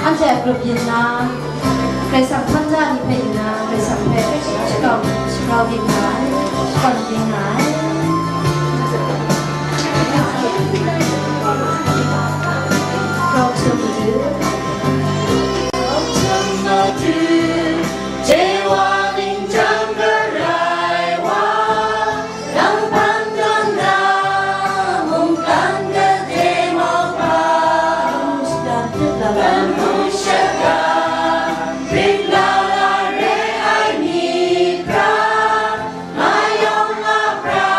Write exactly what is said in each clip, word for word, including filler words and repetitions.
Anhte a grup yin na, Karai Kasang hpang da ni hpe yin na, Karai Kasang hpe shakau, shagrau di nga ai, shakawn di nga ai. Grau htum madu. Grau htum madu, je wa ning jang garai wa. Lamhpan tawn na mungkan gade mauhpa, lam hpung shaga, rit la la re ai myit hkra, ngai yawng a pra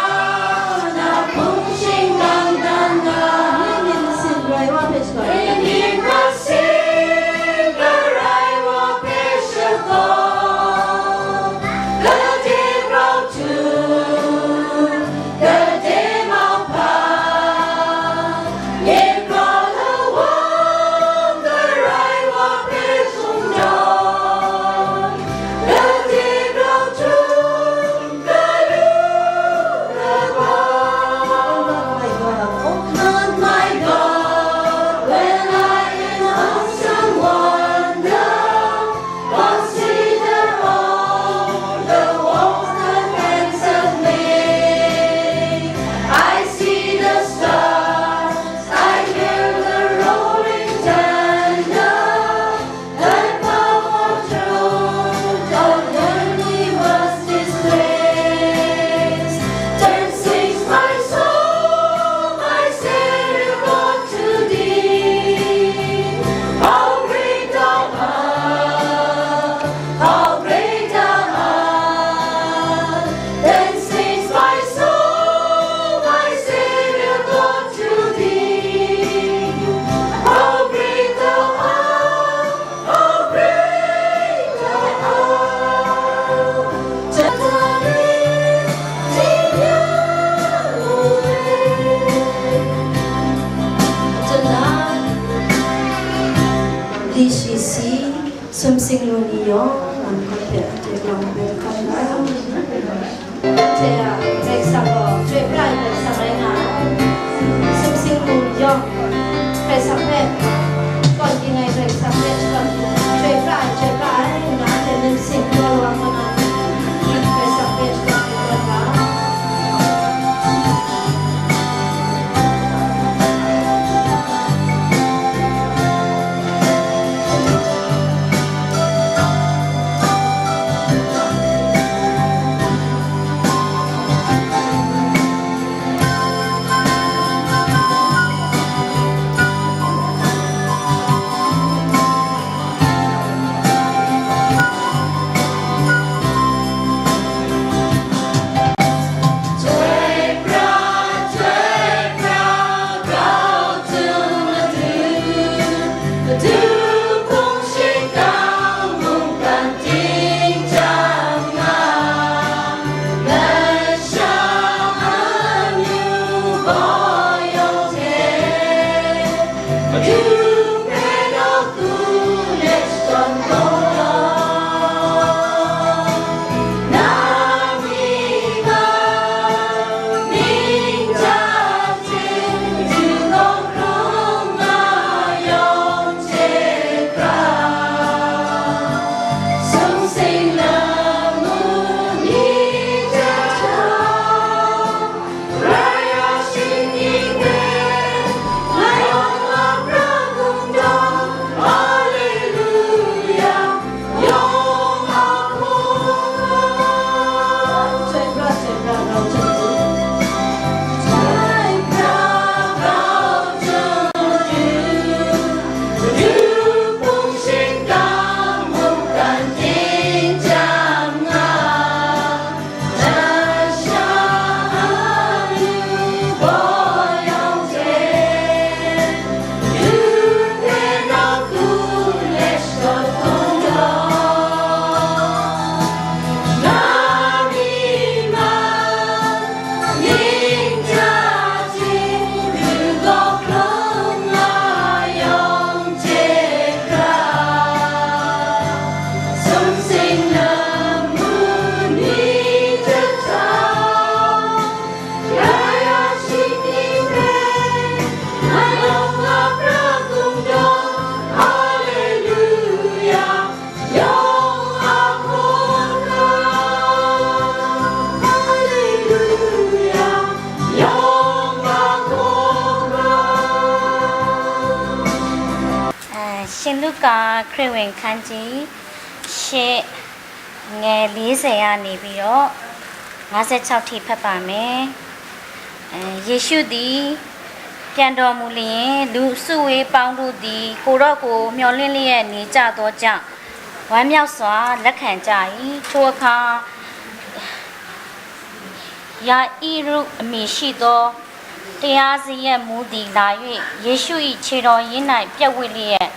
na hpung shingkang dan nga. Ning ning sin rai wa hpe shakawn. Ning ning sin rai wa hpe shakawn. Gade grau htum, gade mauhpa, nye hkraw lawang garai wa hpe sumdawn, gade grau htum, galu gaba. Oh Lord my God, when I in awesome wonder, consider all the works that hands have made. I see the stars, I hear the rolling thunder. Thy power throughout the earth was displayed. Then sings my soul, my Savior God, to thee. How great thou art, how great thou art. Then sings my soul, my Savior God, to thee. How great thou art, how great thou art. Tonight, D C C, Sumsing Lu Ni yawng, nang hpe anhte gaw bai hkan la. Anhte a Karai Kasang gaw, chyoi pra ai Karai Kasang rai nga ai. Sumsing Lu Ni yawng, Karai Kasang hpe, kawn ging ai Karai Kasang hpe, chyoi pra ai, chyoi pra ai, nga ai, myit masin galaw ai, Karai Kasang hpe, chyoi pra ai. ရှင်လုကာခရစ်ဝင်ခန်းကြီးရှစ်ငယ်လေးဆယ်ကနေပြီးတော့ငါးဆယ့်ခြောက်ထိဖတ်ပါမယ်။ အဲယေရှုသည်ပြန်တော်မူလျှင်လူအစုဝေးပေါင်းတို့သည်ကိုယ်တော်ကိုမျှော်လင့်လျက်နေကြသောကြောင့်ဝမ်းမြောက်စွာလက်ခံကြ၏။ ထိုအခါ ယာအီရုအမည်ရှိသောတရားစီရင်မှူးသည်လာ၍ယေရှု၏ခြေတော်ရင်း၌ပြပ်ဝပ်လျက်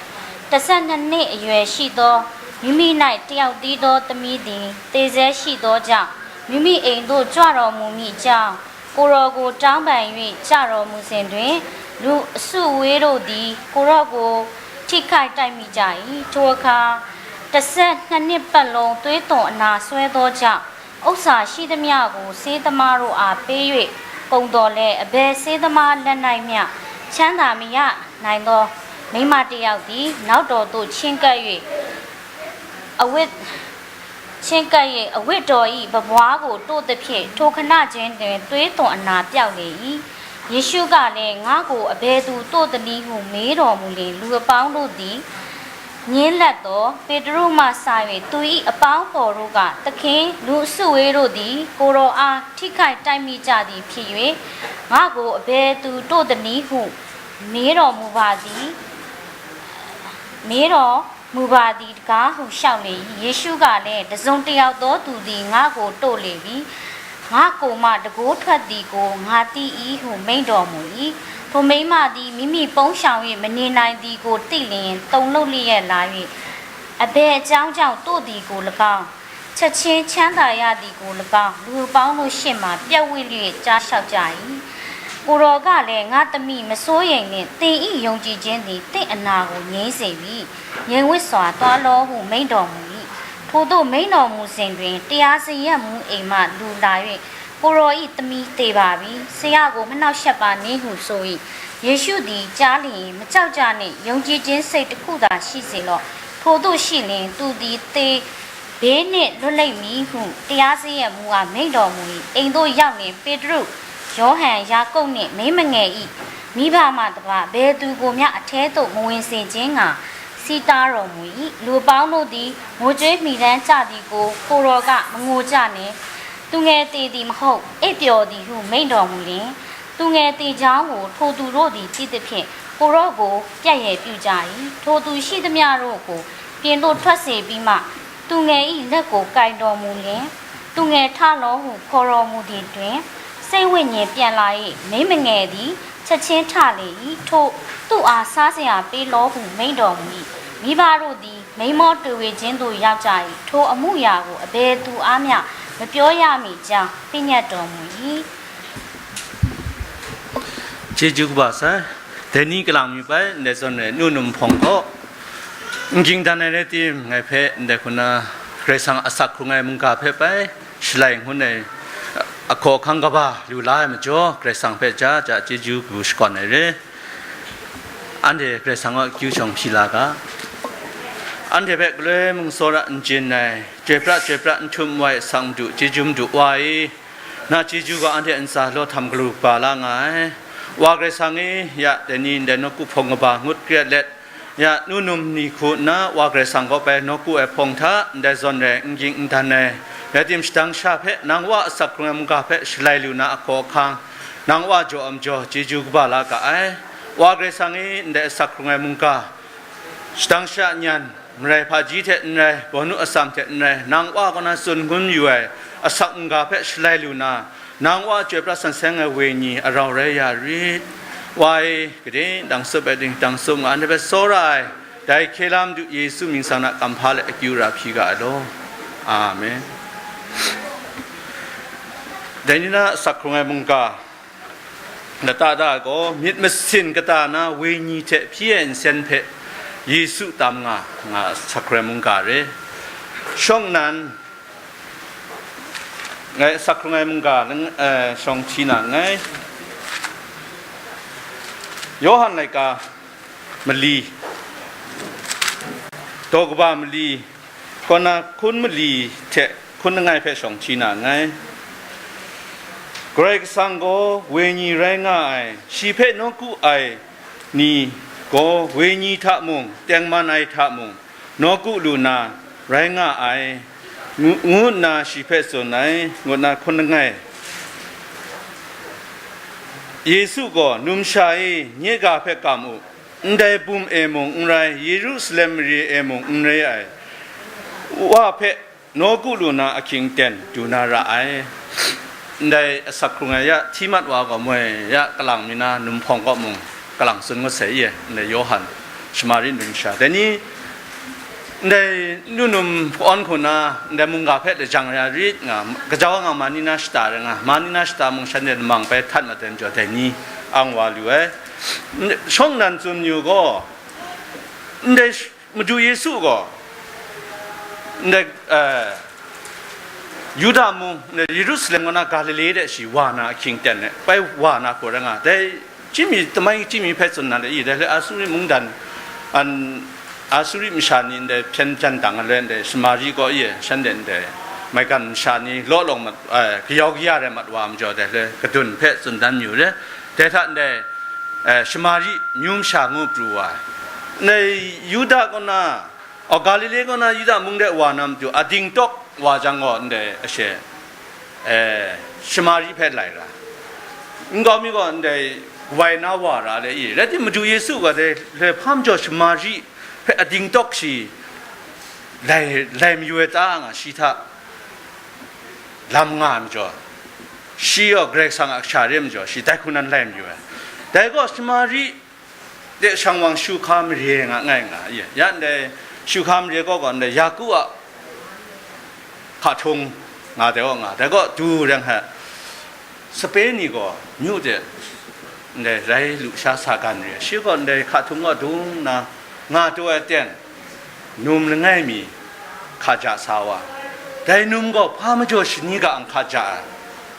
တစ်ဆယ့်နှစ်နှစ်အရွယ်ရှိသောမိမိ၌တယောက်တည်းသောသမီးသည်သေဆဲရှိသောကြောင့်မိမိအိမ်သို့ကြွတော်မူမည်အကြောင်းကိုယ်တော်ကိုတောင်းပန်၍ကြွတော်မူစဉ်တွင်လူအစုအဝေးတို့သည်ကိုယ်တော်ကိုထိခိုက်တိုက်မိကြ၏။ ထိုအခါတစ်ဆယ့်နှစ်နှစ်ပတ်လုံးသွေးသွန်အနာစွဲသောကြောင့် ဥစ္စာရှိသမျှကိုဆေးသမားတို့အားပေး၍ကုန်သော်လည်းအဘယ်ဆေးသမားလက်၌မျှချမ်းသာမရနိုင်သောမိန်းမတစ်ယောက်သည်နောက်တော်သို့ချဉ်းကပ်၍အဝတ်ချဉ်းကပ်၍အဝတ်တော်၏ပပွားကိုတို့သဖြင့်ထိုခဏချင်းတွင်သွေးသွန်အနာပျောက်လေ၏။ ယေရှုကလည်းငါ့ကိုအဘယ်သူတို့သနည်းဟုမေးတော်မူလျှင်လူအပေါင်းတို့သည် ငြင်းလပ်သောပေတရုမှစ၍သူ၏အပေါင်းဖော်တို့ကသခင်လူအစုဝေးတို့သည်ကိုယ်တော်အားထိခိုက်တိုက်မိကြသည်ဖြစ်၍ငါ့ကိုအဘယ်သူတို့သနည်းဟုမေးတော်မူပါသည်မေးတော်မူပါသည်တကားဟုလျှောက်လေ၏။ ယေရှုကလည်းတစုံတစ်ယောက်သောသူသည်ငါ့ကိုတို့လေပြီ။ ငါ့ကိုမှတကိုးထွက်သည်ကိုငါသိ၏ဟုမိန့်တော်မူ၏။ ထိုမိန်းမသည်မိမိပုန်းရှောင်၍မနေနိုင်သည်ကိုသိလျှင်တုန်လှုပ်လျက်လာ၍အဘယ်အကြောင်းကြောင့်တို့သည်ကို၎င်းချက်ချင်းချမ်းသာရသည်ကို၎င်းလူအပေါင်းတို့ရှေ့မှာပြပ်ဝပ်လျက်ကြားလျှောက်ကြ၏။ ကိုယ်တော်ကလည်းငါသမီးမစိုးရိမ်နှင့်သင်၏ယုံကြည်ခြင်းသည်သင့်အနာကိုငြိမ်းစေပြီ။ ငြိမ်ဝပ်စွာသွားလောဟုမိန့်တော်မူ၏။ ထိုသို့မိန့်တော်မူစဉ်တွင်တရားစီရင်မှူးအိမ်မှလူလာ၍ကိုယ်တော်၏သမီးသေပါပြီဆရာကိုမနှောက်ယှက်ပါနှင့်ဟုဆို၏။ ယေရှုသည်ကြားလျှင်မကြောက်ကြနှင့်ယုံကြည်ခြင်းစိတ်တစ်ခုသာရှိစေလော့ထိုသို့ရှိလျှင်သူသည်သေ ဘေးနှင့်လွတ်လိမ့်မည်ဟုတရားစီရင်မှူးအားမိန့်တော်မူ၏။ အိမ်သို့ရောက်လျှင်ပေတရုယောဟန်ယာကုပ်နှင့်မိန်းမငယ်၏မိဘမှတပါဘယ်သူကိုမျှအထဲသို့မဝင်စေခြင်းငှာစီးတားတော်မူ၏။ လူအပေါင်းတို့သည်ငိုကြွေးမှီတမ်းကြသည်ကိုကိုယ်တော်ကမငိုကြနှင့်သူငယ်သေးသည်မဟုတ်အိပ်ပျော်သည်ဟုမိန့်တော်မူလျှင်သူငယ်သေးကြောင်းကိုထိုသူတို့သည်သိသဖြင့်ကိုယ်တော်ကိုပြက်ယယ်ပြုကြ၏။ ထိုသူရှိသမျှတို့ကိုပြင်သို့ထွက်စေပြီးမှသူငယ်၏လက်ကိုကိုင်တော်မူလျှင်သူငယ်ထလောဟုခေါ်တော်မူသည်တွင်စိတ်ဝိညာဉ်ပြန်လာ၏။ မိန်းမငယ်သည်ချက်ချင်းထလေ၏။ ထိုသူ့အားစားစရာပေးလောဟုမိန့်တော်မူ၏။ မိဘတို့သည်မိမောတူဝေခြင်းသို့ရောက်ကြ၏။ ထိုအမှုရာကိုအဘယ်သူအားမျှမပြောရမည်ကြောင်းပြညတ်တော်မူ၏။ ကျေးဇူးကဘၣ်ဆႃႇ။ ဒဲနီကလံမီပၢ် ဒဲစွန်ရဲနူနုံဖုံၣ်ၵေႃႈ ငိင်တန်ရဲတီမငဲၢ်ဖဲ ဒဲခုန ဂရႃႇသင်အသၢၵ်ႈခုငဲၢ်မုၼ်ၵႃႇဖဲပၢႆ ရှလႆႈငုံးရဲ အၶေႃႈခၢင်ၵႃႇပႃႇ လူလၢႆမၸေႃႇ ဂရႃႇသင်ဖဲၸႃႉၸႃႉ ကျေးဇူးၵူႈသၵွၼ်ႇရဲ ဢၼ်တေ ဂရႃႇသင်ဢေႃႈ ၵျူးၸွင်ႇၽီလာၵႃႈ ဢၼ်တေဖဲၵလွဲမုံသေႃးရၼ်ၸိၼ်ၼႆ ၸွႆႈပြႃႉ ၸွႆႈပြႃႉ ၼ်ထုမ်ဝႆႈ သင်မတူ ကျေးဇူးမတူ ဝႃႈဢေႃႈ။ ၼႃႈ ကျေးဇူးၵေႃႈ ဢၼ်တေ ဢၼ်သႃႇလေႃးထမ်ၵလူႇပႃႇလႃႈငၢႆႈ ဝႃႈ ၵရႃႇသင်ဢေႃႈ ယႃႇ တေၼီႈ တေၼေႃႈ ၵုၽုင်ၵႃႇပႃႇ ငုတ်ႉၵရႅတ်ႉလႅတ်ႈ ယႃႇ ၼူၼုမ်ႇၼီႈၶုၼ်ႇၼႃႇ ဝႃႈ ၵရႃႇသင်ၵေႃႈ ပႆၼေႃႈ ၵုဢႄၽုင်ထႃႈ တေၸွၼ်ႇရဲ ဢိင်ၵိင်ႇဢိင်တၼ်ႇၼႆ ယႃႇတိမ်ႇ သတၢင်ႇသျႃႇၽႅၼ်ႇ ၼင်ႇဝႃႈ သၢၵ်ႈၶုင်ႇဢႄႇမုင်ႇၵႃႇၽႅၼ်ႇ သလႆႈလူႇၼႃႇ ဢၶေႃႈၶၢင်ႈ ၼင်ႇဝႃႈ ၸေႃႇဢမ်ႇၸေႃႇ ၸေႇၸူးၵႂႃႇလႃႈၵႃႈဢႆႈ ဝႃႈ ၵရႃႇသင်ဢေႃႈ ၼႆ သၢၵ်ႈၶုင်ႇဢႄႇမုင်ႇၵႃႇ သတၢင်ႇသျႃႇၺၢၼ်ႇ မရႆႈၽႃႇၸီးထႅၼ်ႈၼႆ ပေႃႇၼုဢသၢမ်ႇထႅၼ်ႈၼႆ ၼင်ႇဝႃႈ ၵေႃႈၼႃႇ သုၼ်ႇငုၼ်းယူႇဢႆႈ ဢသၢၵ်ႈမုင်ႇၵႃႇၽႅၼ်ႇ သလႆႈလူႇၼႃႇ ၼင်ႇဝႃႈ ၸွႆႈပြႃႉ သၼ်ႇသႅင်ဢႆႈဝေႇၺီႇ ဢရေႃးရႄးယႃႇရိတ်ႈ ဝႃႈဢေႃႈ ၵႃႈတီႈ တၢင်ႇသူပ်းပႅတ်ႈ တၢင်ႇသူပ်းငၢၼ်း တႄႉပႅတ်ႈ သေႃးရႆႈ တႆႈၶႄႇလမ်ႇတု ယေႇသု မိင်ႇသင်ႇၼႃႇ ၵမ်ႇၽႃႇလႄႈ ဢၵျူဝ်းရႃႇၽီႇၵႃႈဢေႃႈ။ ဢႃႇမဵၼ်ႇ။ ဒၼ်ႉၼႃႇ သၢၵ်ႈၶုင်ႇဢႄႇမုင်ႇၵႃႇ ၼႃႇတႃႇတႃႇၵေႃႈ မိတ်ႈမသဵၼ်ႇၵတႃႇၼႃႇ ဝေႇၺီႇထႄႇ ၽီႇယႄႇဢႅၼ်ႇသႅၼ်ႇၽႄႈ ယေႇသု တမ်ႇငႃႇ ငႃႇ သၢၵ်ႈၶုင်ႇဢႄႇမုင်ႇၵႃႇရႄႈ ၸွင်ႇၼၼ်ႉ ငၢႆႈ သၢၵ်ႈၶုင်ႇဢႄႇမုင်ႇၵႃႇ ၼင်ႇ ဢိူဝ်ႇ ၸွင်ႇထီႇၼႃႇငၢႆႈ ယေႃးႁၢၼ်ႇလႆႈၵႃႈ မလီ တေႃႇၵႂႃႇမလီ ၵေႃႈၼႃႇ ၶုၼ်မလီထႄႇ ၶုၼ်ငၢႆႈၽႄႈ ၸွင်ႇထီႇၼႃႇငၢႆႈ ၵရႆႇၵသင်ၵေႃႈ ဝေႇၺီႇရႆႈငၢႆႈ သီႇၽႄႈၼေႃႈ ၵူႈဢၢႆႈ ၼီႈ gaw wenyi hta mung, tengman ai hta mung, nawku lu na rai nga ai, ngu, ngu nna shi hpe tsun ai, ngut na hkun langai. Yesu gaw, "Numsha e, nye ga hpe kam u, ndai bum e mung n rai, Yerusalem mare e mung n re ai, Wa hpe nawku lu na ahkying ten du na ra ai." Ndai asak hkrung ai ya hti mat wa gaw moi ya kalang mi na num hpawng kaw mung kalang tsun ngut sai i, ndai Yawhan, Shamari numsha. Dai ni, ndai nu num hpawn hku na, ndai mungga hpe lajang ya rit nga, kajau nga ma ni na shata rai nga, ma ni na shata mung shanhte lamang bai htat mat ai majaw, dai ni ang wa lu ai. Shawng nnan tsun yu gaw, ndai sh-, Madu Yesu gaw, ndai, eh, Yuda mung, ndai Yerusalem kaw na Galile de shi wa na ahkying ten e, bai wa na hku rai nga. Dai chyinmi, tamai chyinmi hpe tsun na le i, dai le Asuri mungdan, an, Asuri masha ni ndai hpyen jan dang ai le, ndai Shamari kaw i, shanhte ndai maigan masha ni law lawng mat, eh, kayau kaya rai mat wa majaw, dai le kadun hpe tsun dan yu re. Dai hta ndai, eh, Shamari myu masha ngu pru wa ai. Ndai Yuda kaw na, o, Galile kaw na Yuda mung de wa na matu, ading tawk wa jang gaw, ndai ashe, eh, Shamari hpe lai ra. Nkau mi gaw ndai wai na wa ra le i, rai timung, Madu Yesu gaw dai, dai hpa majaw Shamari hpe ading tawk shi lai, lai mayu ai ta nga, shi hta lam nga ai majaw, shi gaw Karai Kasang a kasha re ai majaw, shi dai hku nan lai mayu ai. Dai gaw Shamari de shang wang shu hka mare nga ngai nga, ya, ya ndai shu hka mare kaw gaw ndai Yaku a hka htung nga dai gaw nga, dai gaw du rai nga, sape ni gaw myu de ndai rai lu sha sa gan re, shi gaw ndai hka htung gaw dung nna nga taw ai ten, num langai mi hka ja sa wa, dai num gaw hpa majaw shani ga ang hka ja ai,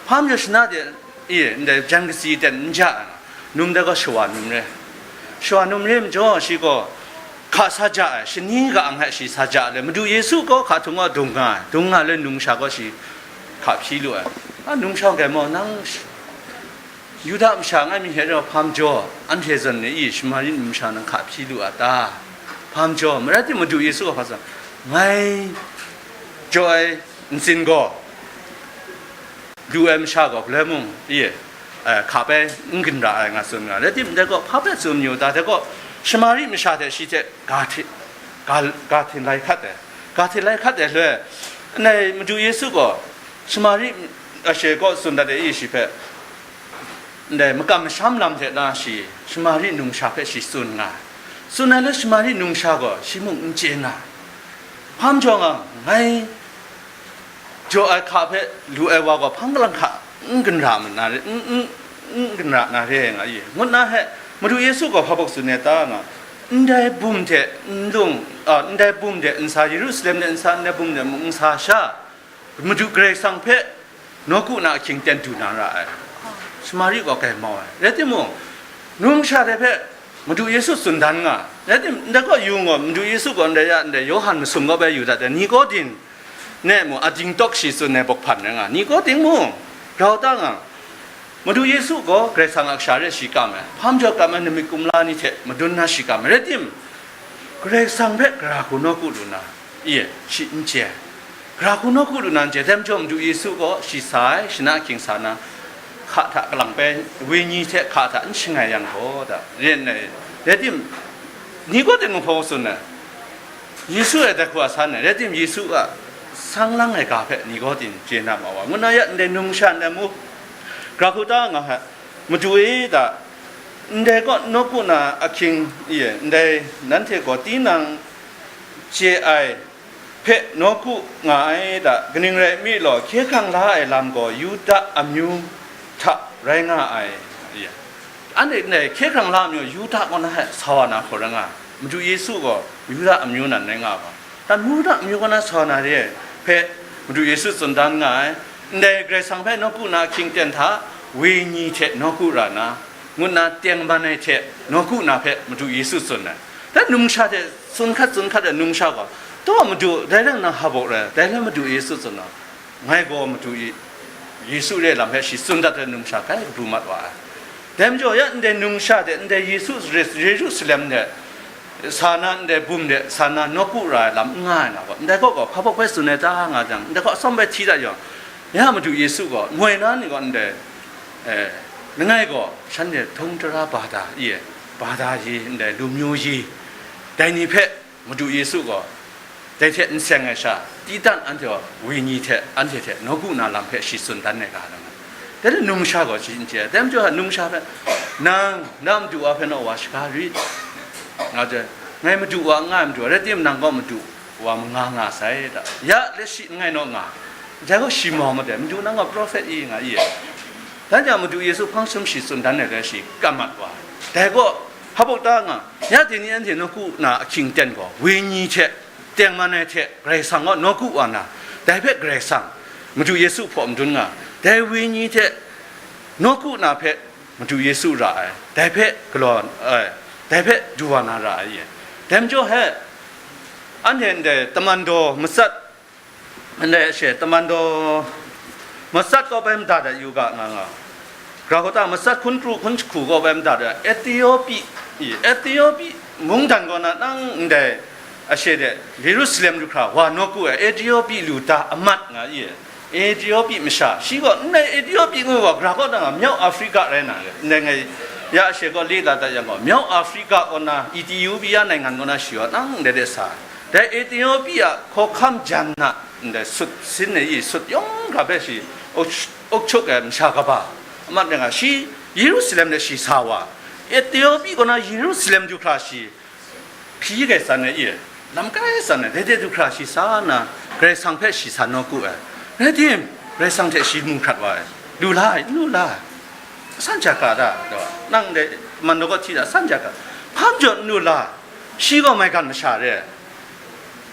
hpa majaw shana de, i, ndai jan kasi ten n ja ai, num dai gaw shawa num re. Shawa num re majaw, shi gaw hka sa ja ai, shani ga ang hpe shi sa ja ai le, Madu Yesu gaw hka htung gaw dung nga ai, dung nga le numsha gaw shi hka hpyi lu ai. A, numsha gaw gaw maw, nang sh-, Yuda masha ngai mi hte rau hpa majaw, anhte zawn ni i, Shamari numsha nang hka hpyi lu a ta? Hpa majaw, marai timung, Madu Yesu gaw hpa tsun, ngai jaw ai ntsin gaw, lu ai masha gaw galoi mung, i, eh, hka bai n ginra ai nga tsun nga. Rai timung, dai gaw hpa bai tsun yu ta? Dai gaw Shamari masha hte shi hte ga hti-, ga, ga htin lai hkat ai. Ga htin lai hkat ai loi, ndai Madu Yesu gaw Shamari, a, she kaw tsun dat ai i, shi hpe, ndai makam masham lam hte na shi Shamari numsha hpe shi tsun nga ai. Tsun ai loi, Shamari numsha gaw shi mung n chye nga ai. Hpa majaw nga, ngai jaw ai hka hpe lu ai wa gaw hpang kalang hka n ginra ma na re, n, n, n ginra na re nga i, ngut na hpe Madu Yesu gaw hpa bawk tsun ai ta nga, ndai bum hte n lung, a, ndai bum de n sa, Yerusalem de n sa, ndai bum de mung n sa sha, Madu Karai Kasang hpe nawku na ahkying ten du na ra ai. Shamari gaw grai mau ai. Rai timung, numsha hte hpe Madu Yesu tsun dan nga. Rai tim, ndai kaw yu gaw, Madu Yesu gaw ndai ya, ndai Yawhan masum kaw bai yu dat ai, Nikodim ne mung ading tawk shi tsun ai bawk hpan rai nga. Nikodim mung grau ta nga, Madu Yesu gaw Karai Kasang a kasha re shi kam ai, hpa majaw kam ai, namik kumla ni hte madun na shi kam ai. Rai tim, Karai Kasang hpe gara hku nawku lu na, i, shi n chye ai. Gara hku nawku lu na n chye ai, dai majaw Madu Yesu gaw shi sa ai, shana ahkying sa na, hka hta kalang bai, wenyi hte hka hta n shangai yang gaw, da, ren ai. Rai tim, Nikodim hpaw tsun ai, Yesu e dai hku a san ai, rai tim, Yesu a sang lang ai ga hpe Nikodim chye na ma wa, ngu na ya, ndai numsha ndai mu, gara hku ta nga hpe, Madu e, da, ndai kaw nawku na ahkying, i, ndai nanhte gaw tinang chye ai hpe nawku nga ai da, kaning rai nme law, hkye hkrang la ai lam gaw Yuda amyu hta rai nga ai, i, anhte ndai hkye hkrang la amyu Yuda kaw na hpe sa wa na hku rai nga ai. Madu Yesu gaw Yuda amyu nan rai nga ai. Dan Yuda amyu kaw na sa na re ai hpe Madu Yesu tsun dan nga ai. Ndai Karai Kasang hpe nawku na ahkying ten hta, wenyi hte nawku ra na, ngut na tengman ai hte nawku na hpe Madu Yesu tsun ai. Dan numsha hte tsun hkat, tsun hkat ai numsha gaw, "Taw, Madu, dai rai nna hpa bawk rai?" Dai rai Madu Yesu tsun ai. Ngai gaw Madu Ye-, Yesu re lam hpe shi tsun dat ai numsha grai pru mat wa ai. Dai majaw, ya ndai numsha de, ndai Yesu, Yerusalem de, sa na ndai bum de, sa na nawku ra ai lam n nga ai nga gaw, ndai kaw gaw hpa hpawk hpe tsun ai ta nga jang, ndai kaw atsawm bai hti dat yawng, ya Madu Yesu gaw, moi na ni gaw ndai, eh, langai gaw, shanhte htung tara bada i, bada yi, ndai lu myu yi, dai ni hpe, Madu Yesu gaw dai hte n seng ai sha, Titan anhte gaw wenyi hte anhte hte nawku na lam hpe shi tsun dan ai ga ai. Dai le numsha gaw shi n chye ai. Dai majaw, numsha hpe, "Nang, na madu wa hpe naw wa shaga rit," nga jang, "Ngai madu wa n nga ai madu, rai timung, nang gaw madu wa manga nga sai da. Ya, let shi n ngai naw nga. Dai gaw shi mau mat ai, madu nang gaw prophet i nga i ai." Dan jang Madu Yesu hpang sum shi tsun dan ai le shi kam mat wa. Dai gaw, hpa hpawk ta nga, ya dai ni anhte nawku na ahkying ten gaw, wenyi hte tengman ai hte Karai Kasang kaw nawku wa na, dai hpe Karai Kasang, Madu Yesu hpaw madun nga, dai wenyi hte nawku na hpe Madu Yesu ra ai, dai hpe galaw ai, dai hpe du wa na ra ai. Dai majaw he, anhte ndai taman daw matsat, ndai she taman daw matsat kaw bai madat ai yu ga nga nga. Grahkota matsat hkun kru hkun jahku kaw bai madat ai Etiopi, i, Etiopi mungdan kaw na nang ndai ashe de Yerusalem du hkra wa nawku ai Etiopi luta amat nga i, Etiopi masha, shi gaw ndai Etiopi ngu wa gra kaw na nga, Myawk Afrika rai na re, ndai ngai ya ashe gaw le la dat yang gaw, Myawk Afrika kaw na, Ethiopia naingan kaw na shi gaw nang ndai de sa ai. Dai Ethiopia hkawhkam jan na ndai sut sin ai i, sut yawng hkra hpe shi, auk, auk chuk ai masha kaba, amat rai nga, shi Yerusalem de shi sa wa, Ethiopia kaw na Yerusalem du hkra shi, hpyi gai san ai i, lam kai san ai, dai de du hkra shi sa nna, Karai Kasang hpe shi sa nawku ai. Rai tim, Karai Kasang hte shi mu hkrat wa ai. Lu la ai, n lu la ai. San ja ga da, nang dai man daw kaw hti da, san ja ga. Hpa majaw n lu la, shi gaw maigan masha re.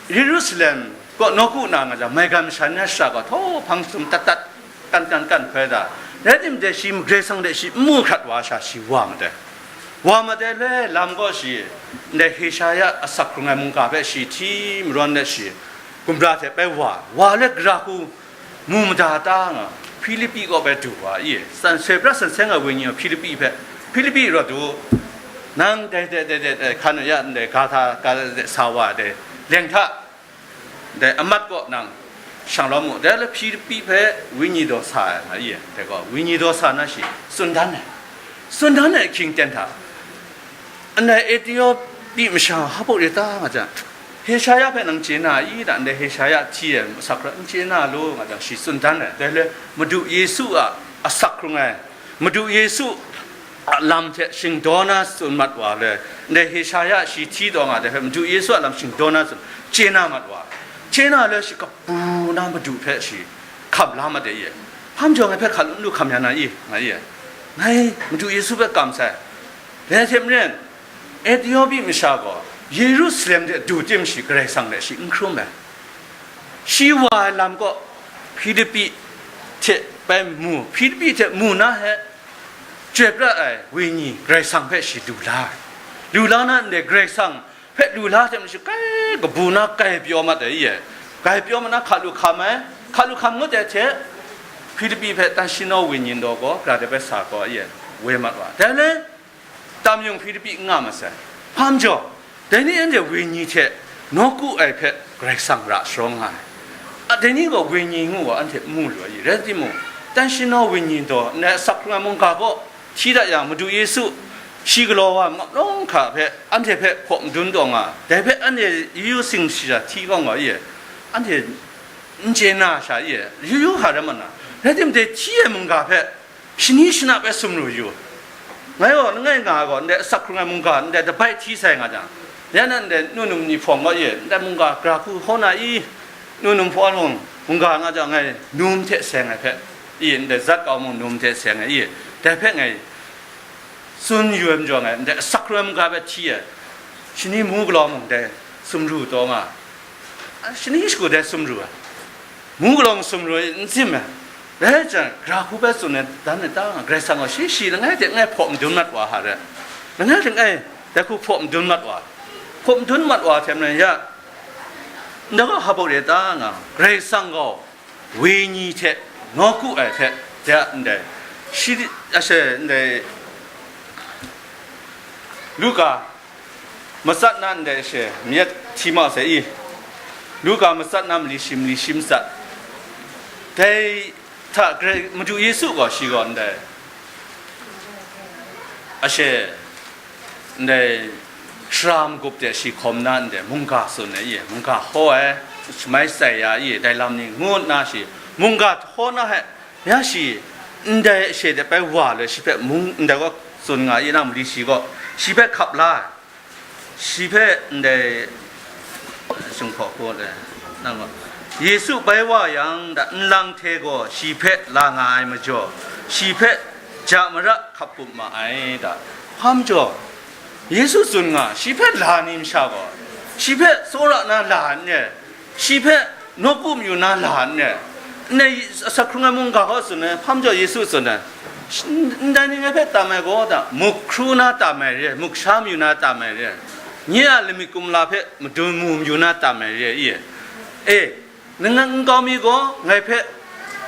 Yerusalem kaw nawku na nga jang, maigan masha ni na shara gaw htaw hpang sum tat tat, kan kan kan hkoi da. Rai timung, dai shi Karai Kasang de shi n mu hkrat wa sha, shi wa mat ai. Wa mat ai le lam gaw shi, ndai Heshaya asak hkrung ai mungga hpe shi hti marawn let shi, gumra hte bai wa, wa let gara hku mu mada ta nga, Hpilipi kaw bai du wa i, san soi prat san seng ai wenyi gaw Hpilipi hpe, Hpilipi rawt u, nang dai, dai, dai, dai, dai, hkan ya ndai ga hta, ga hta sa wa ai dai leng hta, dai amat kaw nang shang lawm u, dai le Hpilipi hpe wenyi daw sa ai nga i, dai gaw wenyi daw sa na shi tsun dan ai, tsun dan ai ahkying ten hta, ndai Etiopi masha hpa hpawk re ta nga jang, Heshaya hpe nang chye na i da, ndai Heshaya hti ai asak hkra n chye na law nga jang, shi tsun dan ai, dai le Madu Yesu a asak hkrung ai, Madu Yesu a lam hte shingdaw na tsun mat wa le, ndai Heshaya shi hti taw nga dai hpe Madu Yesu a lam shingdaw na tsun chye na mat wa, chye na le shi kabu na Madu hpe shi hkam la mat de i, hpa majaw ngai hpe hkam lu hkam ya na i, nga i, ngai Madu Yesu hpe kam sai, dai hte maren, Etiopi masha gaw Yerusalem de du tim shi Karai Kasang de shi n hkrum ai. Shi wa ai lam kaw Hpilipi hte bai mu, Hpilipi hte mu na he, chyoi prat ai wenyi Karai Kasang hpe shi lu la ai. Lu la na ndai Karai Kasang hpe lu la hte maren shi kai kabu na kai pyaw mat ai i, kai pyaw mat na hka lu hkam ai, hka lu hkam ngut ai hte, Hpilipi hpe tan shinaw wenyi daw gaw, gara de bai sa gaw i, woi mat wa. Dai le, tam yung Hpilipi n nga masai. Hpa majaw, dai ni anhte wenyi hte nawku ai hpe Karai Kasang ra sharawng nga ai. A, dai ni gaw wenyi ngu wa anhte mu lu ai, rai timung, tan shinaw wenyi daw, ndai asak hkrung ai mungga gaw hti dat yang, Madu Yesu shi galaw wa map lawng hka hpe, anhte hpe hpaw madun taw nga, dai hpe anhte yu yu sing shara hti kau nga i, anhte n chye na sha i, yu yu hka rai ma na, rai timung, dai hti ai mungga hpe, shani shanap ai sumru yu. Ngai gaw langai nga ai gaw, ndai asak hkrung ai mungga, ndai dabai hti sai nga jang, ya na ndai nu num ni hpawng gaw i, ndai mungga gara hku hkaw na i, nu num hpawng mungga nga jang, ngai num hte seng ai hpe i, ndai zat kau mung num hte seng ai i, dai hpe ngai tsun yu ai majaw, ngai ndai asak hkrung ai mungga hpe hti ai, shani mu galaw mung dai sumru taw nga, shani shagu dai sumru ai, mu galaw mung sumru ai n tsim ai. Rai jang, gara hku bai tsun ai dan ai ta nga, Karai Kasang gaw shi shi langai hte langai hpaw madun mat wa hka rai, langai langai dai hku hpaw madun mat wa, hpaw madun mat wa hte maren ya, ndai gaw hpa bawk re ta nga, Karai Kasang gaw wenyi hte nawku ai hte, ya ndai, shi, ashe ndai, Luka matsat na ndai she, myit hti ma sai i. Luka matsat na mali shi, mali shi matsat. Dai hta Karai Madu Yesu gaw shi gaw ndai ashe, ndai sara magup de shi hkawm na ndai mungga tsun ai i, mungga hkaw ai, shamai shatsai ya i, dai lam ni ngu nna shi, mungga hkaw na he, ya shi, ndai ashe de bai wa le shi hpe mung, ndai gaw tsun nga i, na mali shi gaw, shi hpe hkap la ai. Shi hpe ndai, Shinghpaw hku de, nang gaw, Yesu bai wa yang, da, nlang hte gaw shi hpe la nga ai majaw, shi hpe ja mara hkap pup ma ai, da. Hpa majaw, Yesu tsun nga, shi hpe la ni masha gaw, shi hpe tsawra na la n re, shi hpe nawku mayu na la n re, ndai asak hkrung ai mungga gaw tsun ai, hpa majaw Yesu tsun ai, ndai ni ngai hpe tam ai gaw, da, muk hkru na tam ai re, muk sha mayu na tam ai re, nye a lamik kumla hpe madun mu mayu na tam ai re, i e, nang nkau mi gaw ngai hpe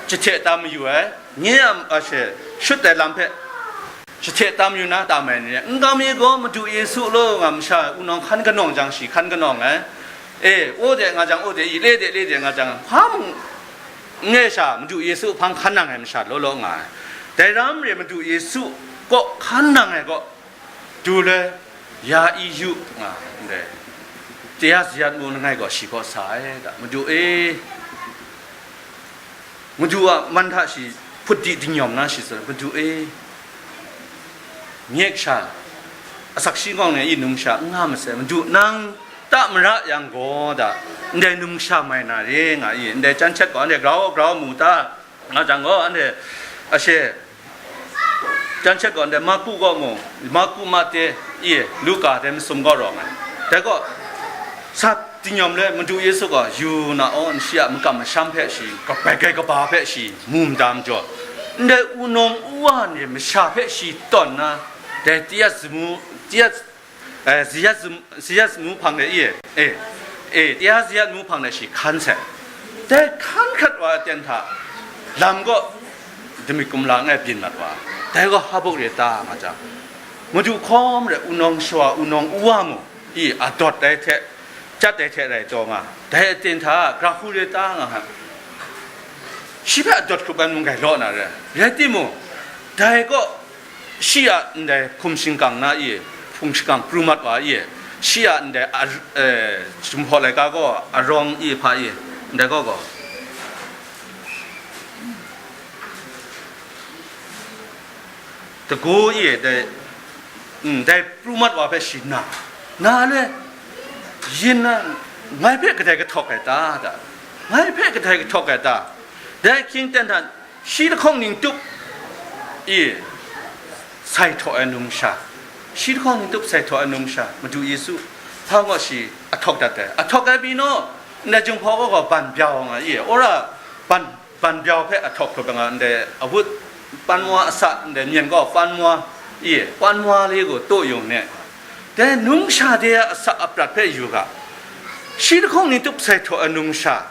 jahte tam mayu ai, nye a, a she, shut ai lam hpe jahte tam yu na tam ai ni, nkau mi gaw Madu Yesu law nga masha wunawng hkan kanawng jang shi hkan kanawng ai. E, o de nga jang, o de i, le de, le de nga jang, hpa mung n re sha, Madu Yesu hpang hkan nang ai masha law law nga ai. Dai ram re, Madu Yesu kaw hkan nang ai gaw, du le, ya i yu nga ndai, taya sayat mu langai gaw shi kaw sa ai, da, Madu e, Madu a man hta shi hput di dingnyawm na shi tsun, Madu e, myit sha, asak shi ngawng ni i numsha n nga masai, Madu nang ta mara yang gaw, da, ndai numsha mai na re nga i, ndai jan hkyet gaw anhte grau grau mu ta, nga jang gaw, anhte ashe, jan hkyet gaw, ndai Marku gaw mu, Marku, Mate, i, Luka dai masum gaw rawng ai. Dai gaw, sa dingnyawm le Madu Yesu gaw yu na aw, shi a makam masham hpe shi, kabai kai kaba hpe shi mu mada majaw, ndai wunawng uwa ni masha hpe shi tawn na, dai taya samu, taya, eh, sayat sam-, sayat samu hpang de i e, e, e, taya sayat mu hpang de shi hkan sai. Dai hkan hkrat wa ai aten hta, lam gaw damik kumla langai byin mat wa, dai gaw hpa buk re ta nga jang, Madu hkawm re, wunawng shawa, wunawng uwa mu, i, adawt dai hte, chyat dai hte rai taw nga, dai aten hta, gra hku re ta nga, shi hpe adawt hkrup ai mung grai law na re, rai timung, dai gaw, shi a ndai hkum shingkang na i, hkum shingkang pru mat wa i, shi a ndai a, eh, Jinghpaw laika gaw arawng i hpa i, ndai gaw gaw, dagu i, dai, mm, dai pru mat wa hpe shi na, na le, yin na, ngai hpe kadai kahtawk ai ta, da, ngai hpe kadai kahtawk ai ta, dai hkying ten hta, shi lahkawng ning tup i, sai htaw ai numsha, shi lahkawng ning tup sai htaw ai numsha, Madu Yesu, hpa gaw shi ahtawk dat ai, ahtawk ai pyi naw, ndai Jinghpaw gaw gaw ban byau nga i, wora ban, ban byau hpe ahtawk hkrup ai nga, ndai awut pan wa asa, ndai myen gaw pan wa i, pan wa le gaw taw yung ne, dai numsha de a asak aprat hpe yu ga, shi lahkawng ning tup sai htaw ai numsha,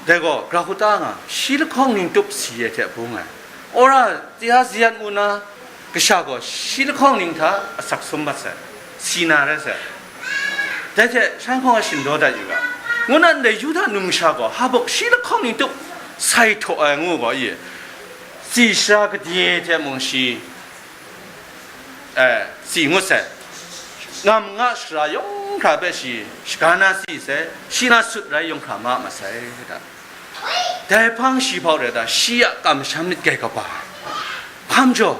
dai gaw, gra hku ta nga, shi lahkawng ning tup si ai hte bung ai. Wora taya sayat mu na, kasha gaw shi lahkawng ning hta asak sum mat sai, si na rai sai. Dai hte shan hkawng a shin daw dat yu ga, ngu na ndai Yuda numsha gaw, hpa buk shi lahkawng ning tup sai htaw ai ngu gaw i, tsi sara gade hte mung shi, eh, tsi ngut sai. Ngam nga shara yawng hkra hpe shi shaga na tsi sai, shi na sut rai yawng hkra ma masai, da. Dai hpang shi hpau rai da, shi a kamsham myit grai kaba ai. Hpa majaw,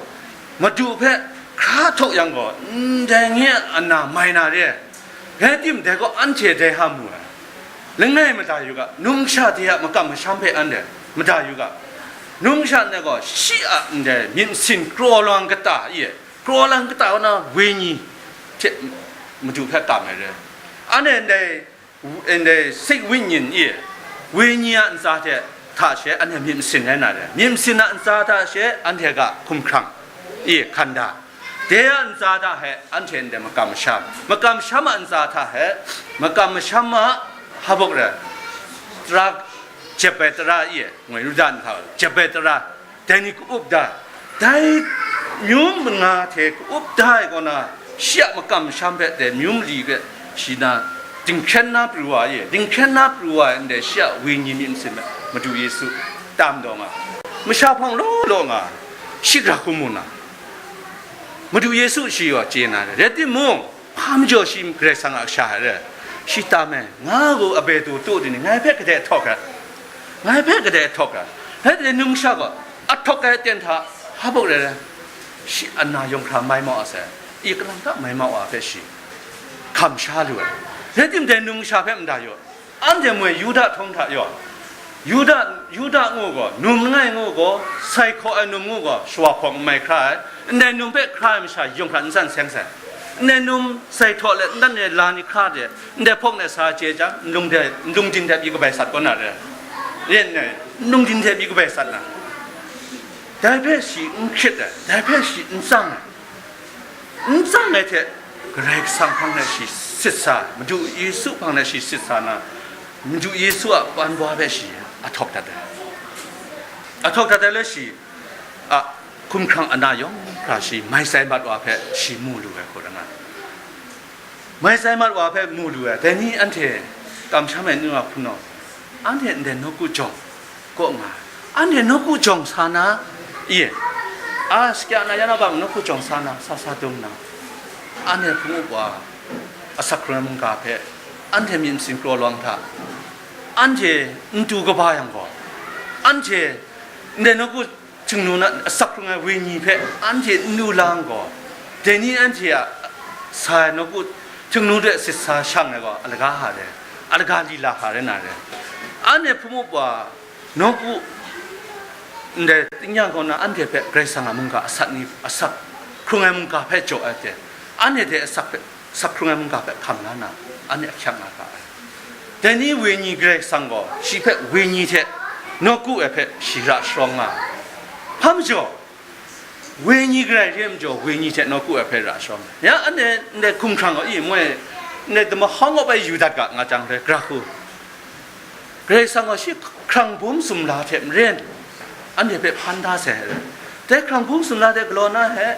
Madu hpe hkra htaw yang gaw, ndai nye a na mai na re ai. Rai tim, dai gaw anhte dai hta mu ai. Langai mada yu ga, numsha de a makam masham hpe anhte mada yu ga, numsha ndai gaw shi a ndai myit masin kraw lang kata e, kraw lang kata kaw na wenyi hte Madu hpe kam ai re. Anhte ndai, ndai sik wenyi e, wenyi a ntsa hte hta she anhte myit masin rai na re. Myit masin a ntsa hta she anhte ga hkumhkrang e hkan da. De a ntsa hta he anhte ndai makam masham, makam masham a ntsa hta he, makam masham a hpa buk rai, tara, jep ai tara e, ngoi ru da nhta, jep ai tara, dai ni ka-up da, dai myu manga hte ka-up da ai kaw na, Shi a makam masham hpe dai myu mali hpe shi na dinghkyen na pru wa e, dinghkyen na pru wa e, ndai shi a wenyi myit masin hpe Madu Yesu tam taw nga, masha hpawng law law nga, shi gara hku mu na, Madu Yesu shi gaw chye na re. Rai timung, hpa majaw shi Karai Kasang a kasha ai re, shi tam e, nga gaw abai du tu di ni, ngai hpe kadai htawk ai, ngai hpe kadai htawk ai, rai timung, numsha gaw a htawk ai aten hta, hpa buk rai rai, shi ana yawng hkra mai mau a sai, i kalang ta mai mau a hpe shi hkam sha lu ai. Rai timung, dai numsha hpe mada yaw, anhte moi Yuda htawng hta yaw, Yuda, Yuda ngu gaw, num langai ngu gaw, sai hkaw ai num ngu gaw, shawa hpawng n mai hkra ai, ndai num hpe hkra ai masha yawng hkra n san seng sai. Ndai num sai htaw let, ndan e la ni hkra de, ndai hpawng de sa chye jang, nlung de, nlung din de pyi kabai sat kaw na re. Yen nai, nlung din de pyi kabai sat na. Dai hpe shi n hkrit ai, dai hpe shi n tsang ai. N tsang ai hte, Karai Kasang hpang de shi sit sa, Madu Yesu hpang de shi sit sa na, Madu Yesu a pan bwa hpe shi a htawk dat ai. A htawk dat ai le shi a hkumhkrang ana yawng hkra shi mai tsai mat wa hpe shi mu lu ai hku rai nga. Mai tsai mat wa hpe mu lu ai, dai ni anhte kamsham ai nu a hpunau, anhte ndai nawku jawng kaw nga ai. Anhte nawku jawng sa na, i, a, sakya na ya na bang nawku jawng sa na, sa sa dum na, anhte hpung up wa asak hkrung ai mungga hpe anhte myit masin kraw lawang hta anhte n tu kaba yang gaw, anhte ndai nawku Htingnu na asak hkrung ai wenyi hpe anhte n lu lang gaw, dai ni anhte a sa ai nawku htingnu de sit sa shang ai gaw, a laga hka re, a laga lila hka rai na re. Anhte hpung up wa nawku ndai tingnyang kaw na anhte hpe Karai Kasang a mungga asak ni, asak hkrung ai mungga hpe jaw ai hte, anhte hte asak hpe, asak hkrung ai mungga hpe hkam la na, anhte ahkyak nga ga ai. Dai ni wenyi Karai Kasang gaw shi hpe wenyi hte nawku ai hpe shi ra sharawng nga ai. Hpa majaw, wenyi Karai re ai majaw, wenyi hte nawku ai hpe ra sharawng nga ai. Ya, anhte ndai hkumhkrang gaw, i, moi, ndai damahawng gaw bai yu dat ga nga jang, rai, gara hku. Karai Kasang gaw shi hkrang bum sumla hte maren anhte hpe hpan da sai ai. Dai hkrang bum sumla hte galaw na he,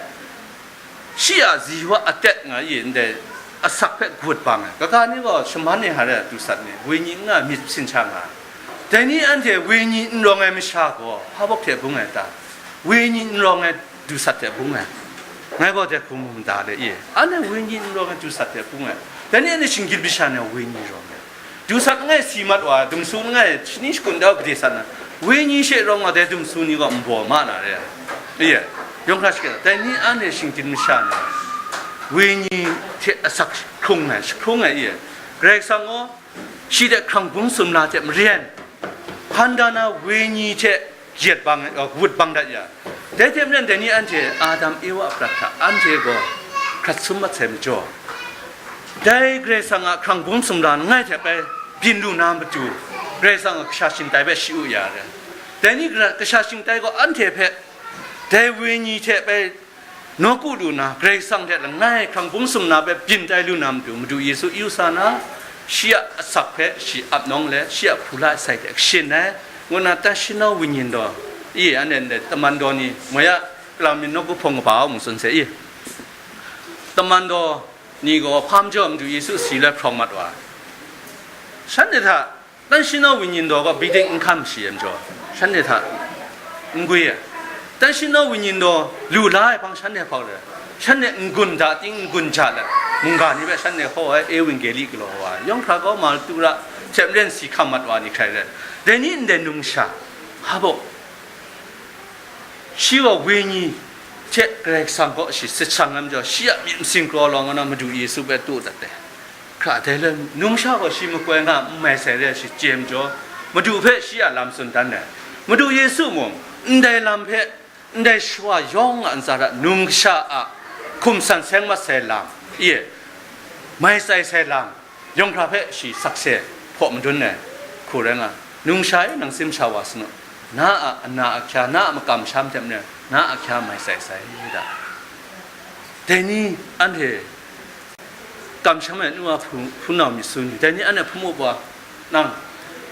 shi a ziwa atet nga i ndai asak hpe gut bang ai. Kaga ni gaw shaman e hare a du sat ni, wenyi n nga ai myit sin sha nga ai. Dai ni anhte wenyi n rawng ai masha gaw hpa bawk hte bung ai ta? Wenyi n rawng ai du sat hte bung ai. Ngai gaw dai hku mu mada le i, anhte wenyi n rawng ai du sat hte bung ai. Dai ni anhte shinggyim masha ni wenyi rawng ai. Du sat langai si mat wa, dumsu langai shani shakun dau gade sat na, wenyi she rawng wa dai dumsu ni gaw nbaw ma na re ai. Ye, yawng hkra shakut, dai ni anhte shinggyim masha ni, wenyi hte asak hkrung ai, jahkrung ai, ye. Karai Kasang gaw, shi hte hkrang bum sumla hte maren, hpan da na wenyi hte yet bang, uh, wut bang dat ya. Dai hte maren, dai ni anhte Adam, Ewa a prat hta anhte gaw hkrat sum mat sai majaw, dai Karai Kasang a hkrang bum sumla langai hte bai byin lu na matu, Karai Kasang a kasha shingtai hpe shi-u ya ai. Dai ni kasha shingtai gaw anhte hpe dai wenyi hte bai nawku lu na, Karai Kasang hte langai hkrang bum sumla hpe byin tai lu na matu, Madu Yesu yu sa na, shi a asak hpe shi ap nawng let, shi a hpula sai hte kashin ai, ngu na, tan shanau wenyin daw, i, anhte ndai taman daw ni, moi a, kalang mi nawku hpawng kaba a mung tsun se i, taman daw ni gaw hpa majaw Madu Yesu si lai hprawng mat wa ai. Shanhte hta, tan shanau wenyin daw gaw biding n hkam shi ai majaw, shanhte hta n gwi ai. Tan shanau wenyin daw lu la ai hpang shanhte hpau re ai. Shanhte n-gun da ting, n-gun ja let, mungga ni hpe shanhte hkaw ai, Ewanggeli galaw wa ai. Yawng hkra kau, Martura hte maren si hkam mat wa ni hkrai re ai. Dai ni ndai numsha, hpa bawk, shi gaw wenyi hte Karai Kasang kaw shi sit shang ai majaw, shi a myit masin kraw lawng nna Madu Yesu hpe tu dat ai. Hkra dai le, numsha gaw shi makoi nga n mai sai re ai shi chye majaw, Madu hpe shi a lam tsun dan ai. Madu Yesu mung, ndai lam hpe, ndai shawa yawng a ntsa hta numsha a hkum san seng mat sai lam, ye, mai tsai sai lam, yawng hkra hpe shi sakse hpaw madun ai hku rai nga, numsha e, nang tsim sha wa sa nu, na a ana ahkya, na a makam masham hte maren, na a ahkya mai tsai sai da. Dai ni anhte kamsham ai nu a hpu-, hpunau myit su ni, dai ni anhte hpung up wa, nang,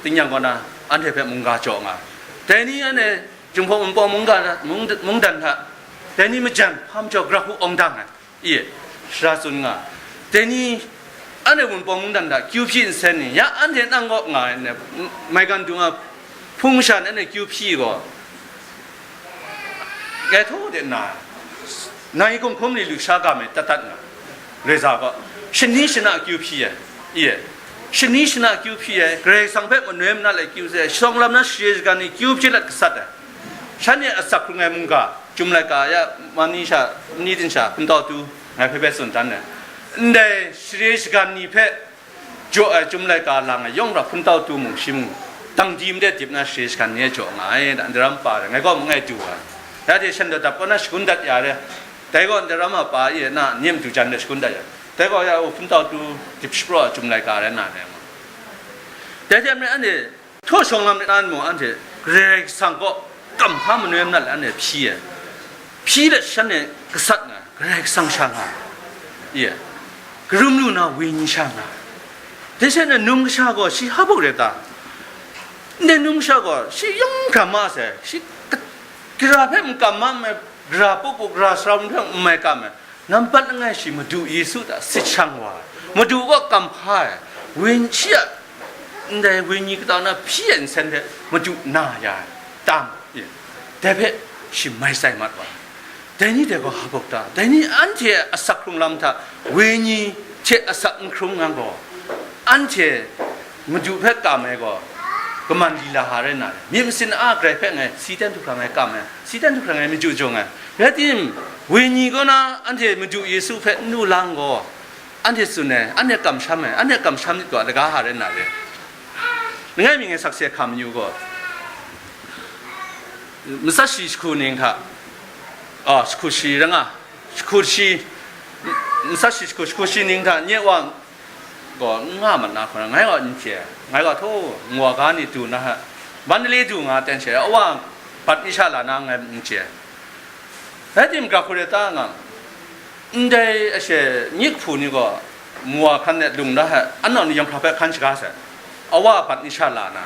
tingnyang kaw na, anhte hpe mungga jaw nga, dai ni anhte Jinghpaw Wunpawng mungga, mung-, mungdan hta, dai ni majan hpa majaw gara hku awng dang ai. Ye, shara tsun nga. Dai ni, anhte Wunpawng mungdan hta kyu hpyi nsen ni, ya anhte nang kaw nga ai, maigan dung a hpung sha ni anhte kyu hpyi gaw, ngai htaw de nna, nang i gumhkum ni lusha ga me tat tat nga, Loi za gaw, shani shana kyu hpyi ai, i e, shani shana kyu hpyi ai, Karai Kasang hpe manoi manat lai kyu sai, shawng lam na share shagan ni kyu hpyi lat gasat ai, shanhte asak hkrung ai mungga, Chyum laika ya, mani sha, mani din sha, hpun tau tu, ngai hpe bai tsun dan ai. Ndai share shagan ni hpe jaw ai Chyum laika lang ai yawng hpra hpun tau tu mung shi mung, dang di made dip na share shagan ni e jaw nga ai, da, ndai ram pa rai, ngai gaw mangai du ai. Ya de shan dat dap kaw na shagun dat ya re, dai gaw ndai ram a pa e na ni matu jan de shagun dat ya, dai gaw ya hpun tau tu dip shapraw ai Chyum laika rai na re. Dai hte maren anhte htaw shawng lam na mung anhte Karai Kasang kaw kamhpa manoi manat let anhte hpyi ai. Hpyi let shanhte gasat nga, Karai Kasang sha nga, i e, karum lu na wenyi sha nga. Dai she na num kasha gaw shi hpa buk rai ta? Ndai num kasha gaw shi yawng hkra ma sai, shi ka-, gara hpe n kam ma ai, gara pup pup, gara sarau hpe n mai kam ai, nampat langai shi Madu Yesu hta sit shang wa ai, Madu kaw kamhpa ai, wen shi a ndai wenyi kata na hpyi ai nsen hpe Madu na ya ai, tam, dai hpe shi mai tsai mat wa ai. Dai ni dai gaw hpa buk ta? Dai ni anhte a asak hkrung lam hta wenyi hte asak n hkrung yang gaw, anhte Madu hpe kam ai gaw, kaman lila ha rai na re. Myit masin a grai hpe ngai, si ten htuhkrang ngai kam ai, si ten htuhkrang ngai maju jung ai. Rai tim, wenyi kaw na anhte Madu Yesu hpe n lu lang gaw, anhte tsun ai, anhte kamsham ai, anhte kamsham myit gaw, laga ha rai na re. Langai mi ngai sakse hkam yu gaw, matsat shi jahku ning hta, a, jahku shi rai nga, jahku shi, matsat shi jahku, jahku shi ning hta nye wa gaw n nga mat na hkawna, ngai gaw n chye, ngai gaw htaw, nwa ga ni du na hta, Mandalay du nga ten she, awa bat ni sha la na ngai n chye. Rai tim, gra hku rai ta nga, ndai ashe nyik hpu ni gaw, nwa hkan de lung da hta, anau ni yawng hkra hpe hkan shaga sai, awa bat ni sha la na,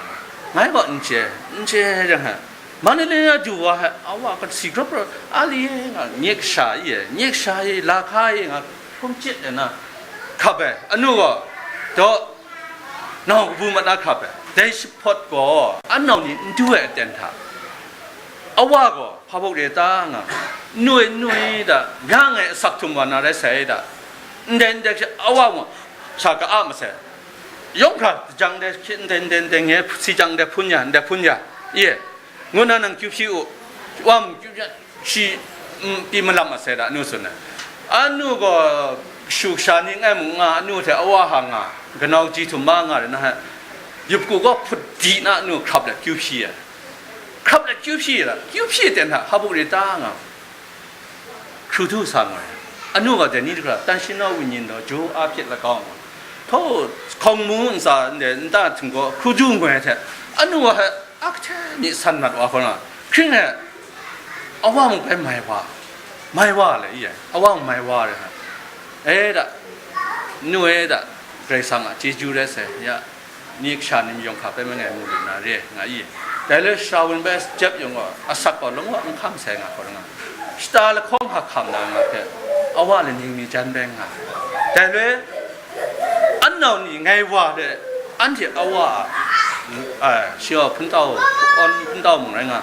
ngai gaw n chye, n chye rai hta, Mandalay na du wa hta, awa kasi grap grap, a li e nga, nyik sha i e, nyik sha i, la hka i nga, hkrum chyit de na, hkap ai, anu gaw, daw, nau kabu mat na hkap ai, dai shahpawt gaw, anau ni n du ai aten hta, awa gaw, hpa buk re ta nga, nu e, nu e da, ya ngai asak htum wa na rai sai da, ndai ndai hte awa mung, sha ka a masai, yawng hkra jang de, ndai, ndai, ndai, ngai si jang de hpun ya, ndai hpun ya, i e, ngu na nang kyu hpyi u, wa mung kyu hpyi, shi, mm, pyi malam masai da, anu tsun ai. Anu gaw, shu kasha ni ngai mung nga, anu hte awa hta nga, kanau ji htum ma nga rai na hta, yup ku gaw hput di na, anu hkrap let kyu hpyi ai. Hkrap let kyu hpyi ai, kyu hpyi ten hta, hpa buk re ta nga, hkru du sa nga ai. Anu gaw dai ni hkra, တန်ရှင်သောဝိညာဉ်တော် jaw a hpyit lagau nga, htaw, hkawng mu ntsa ndai nta htinggaw hkru du ngoi hte, anu gaw hta, a kahte myit san mat wa hkawna, hkring e, awa mung bai mai wa, mai wa le, i e, awa mung mai wa re hta, e da, nu e da, Karai Kasang a chyeju rai sai, ya, ni kasha ni mayawng hka bai mangai mu lu na re, nga i. Dai le Shawun bai jep yawng gaw, asak gaw lung wa n hkam sai nga hkawna, shata lahkawng hka hkam na nga hpe, awa le ning ni jan bai nga. Dai le, anau ni ngai wa hte, anhte awa a, ai, shi gaw hpun tau, awn hpun tau mung rai nga,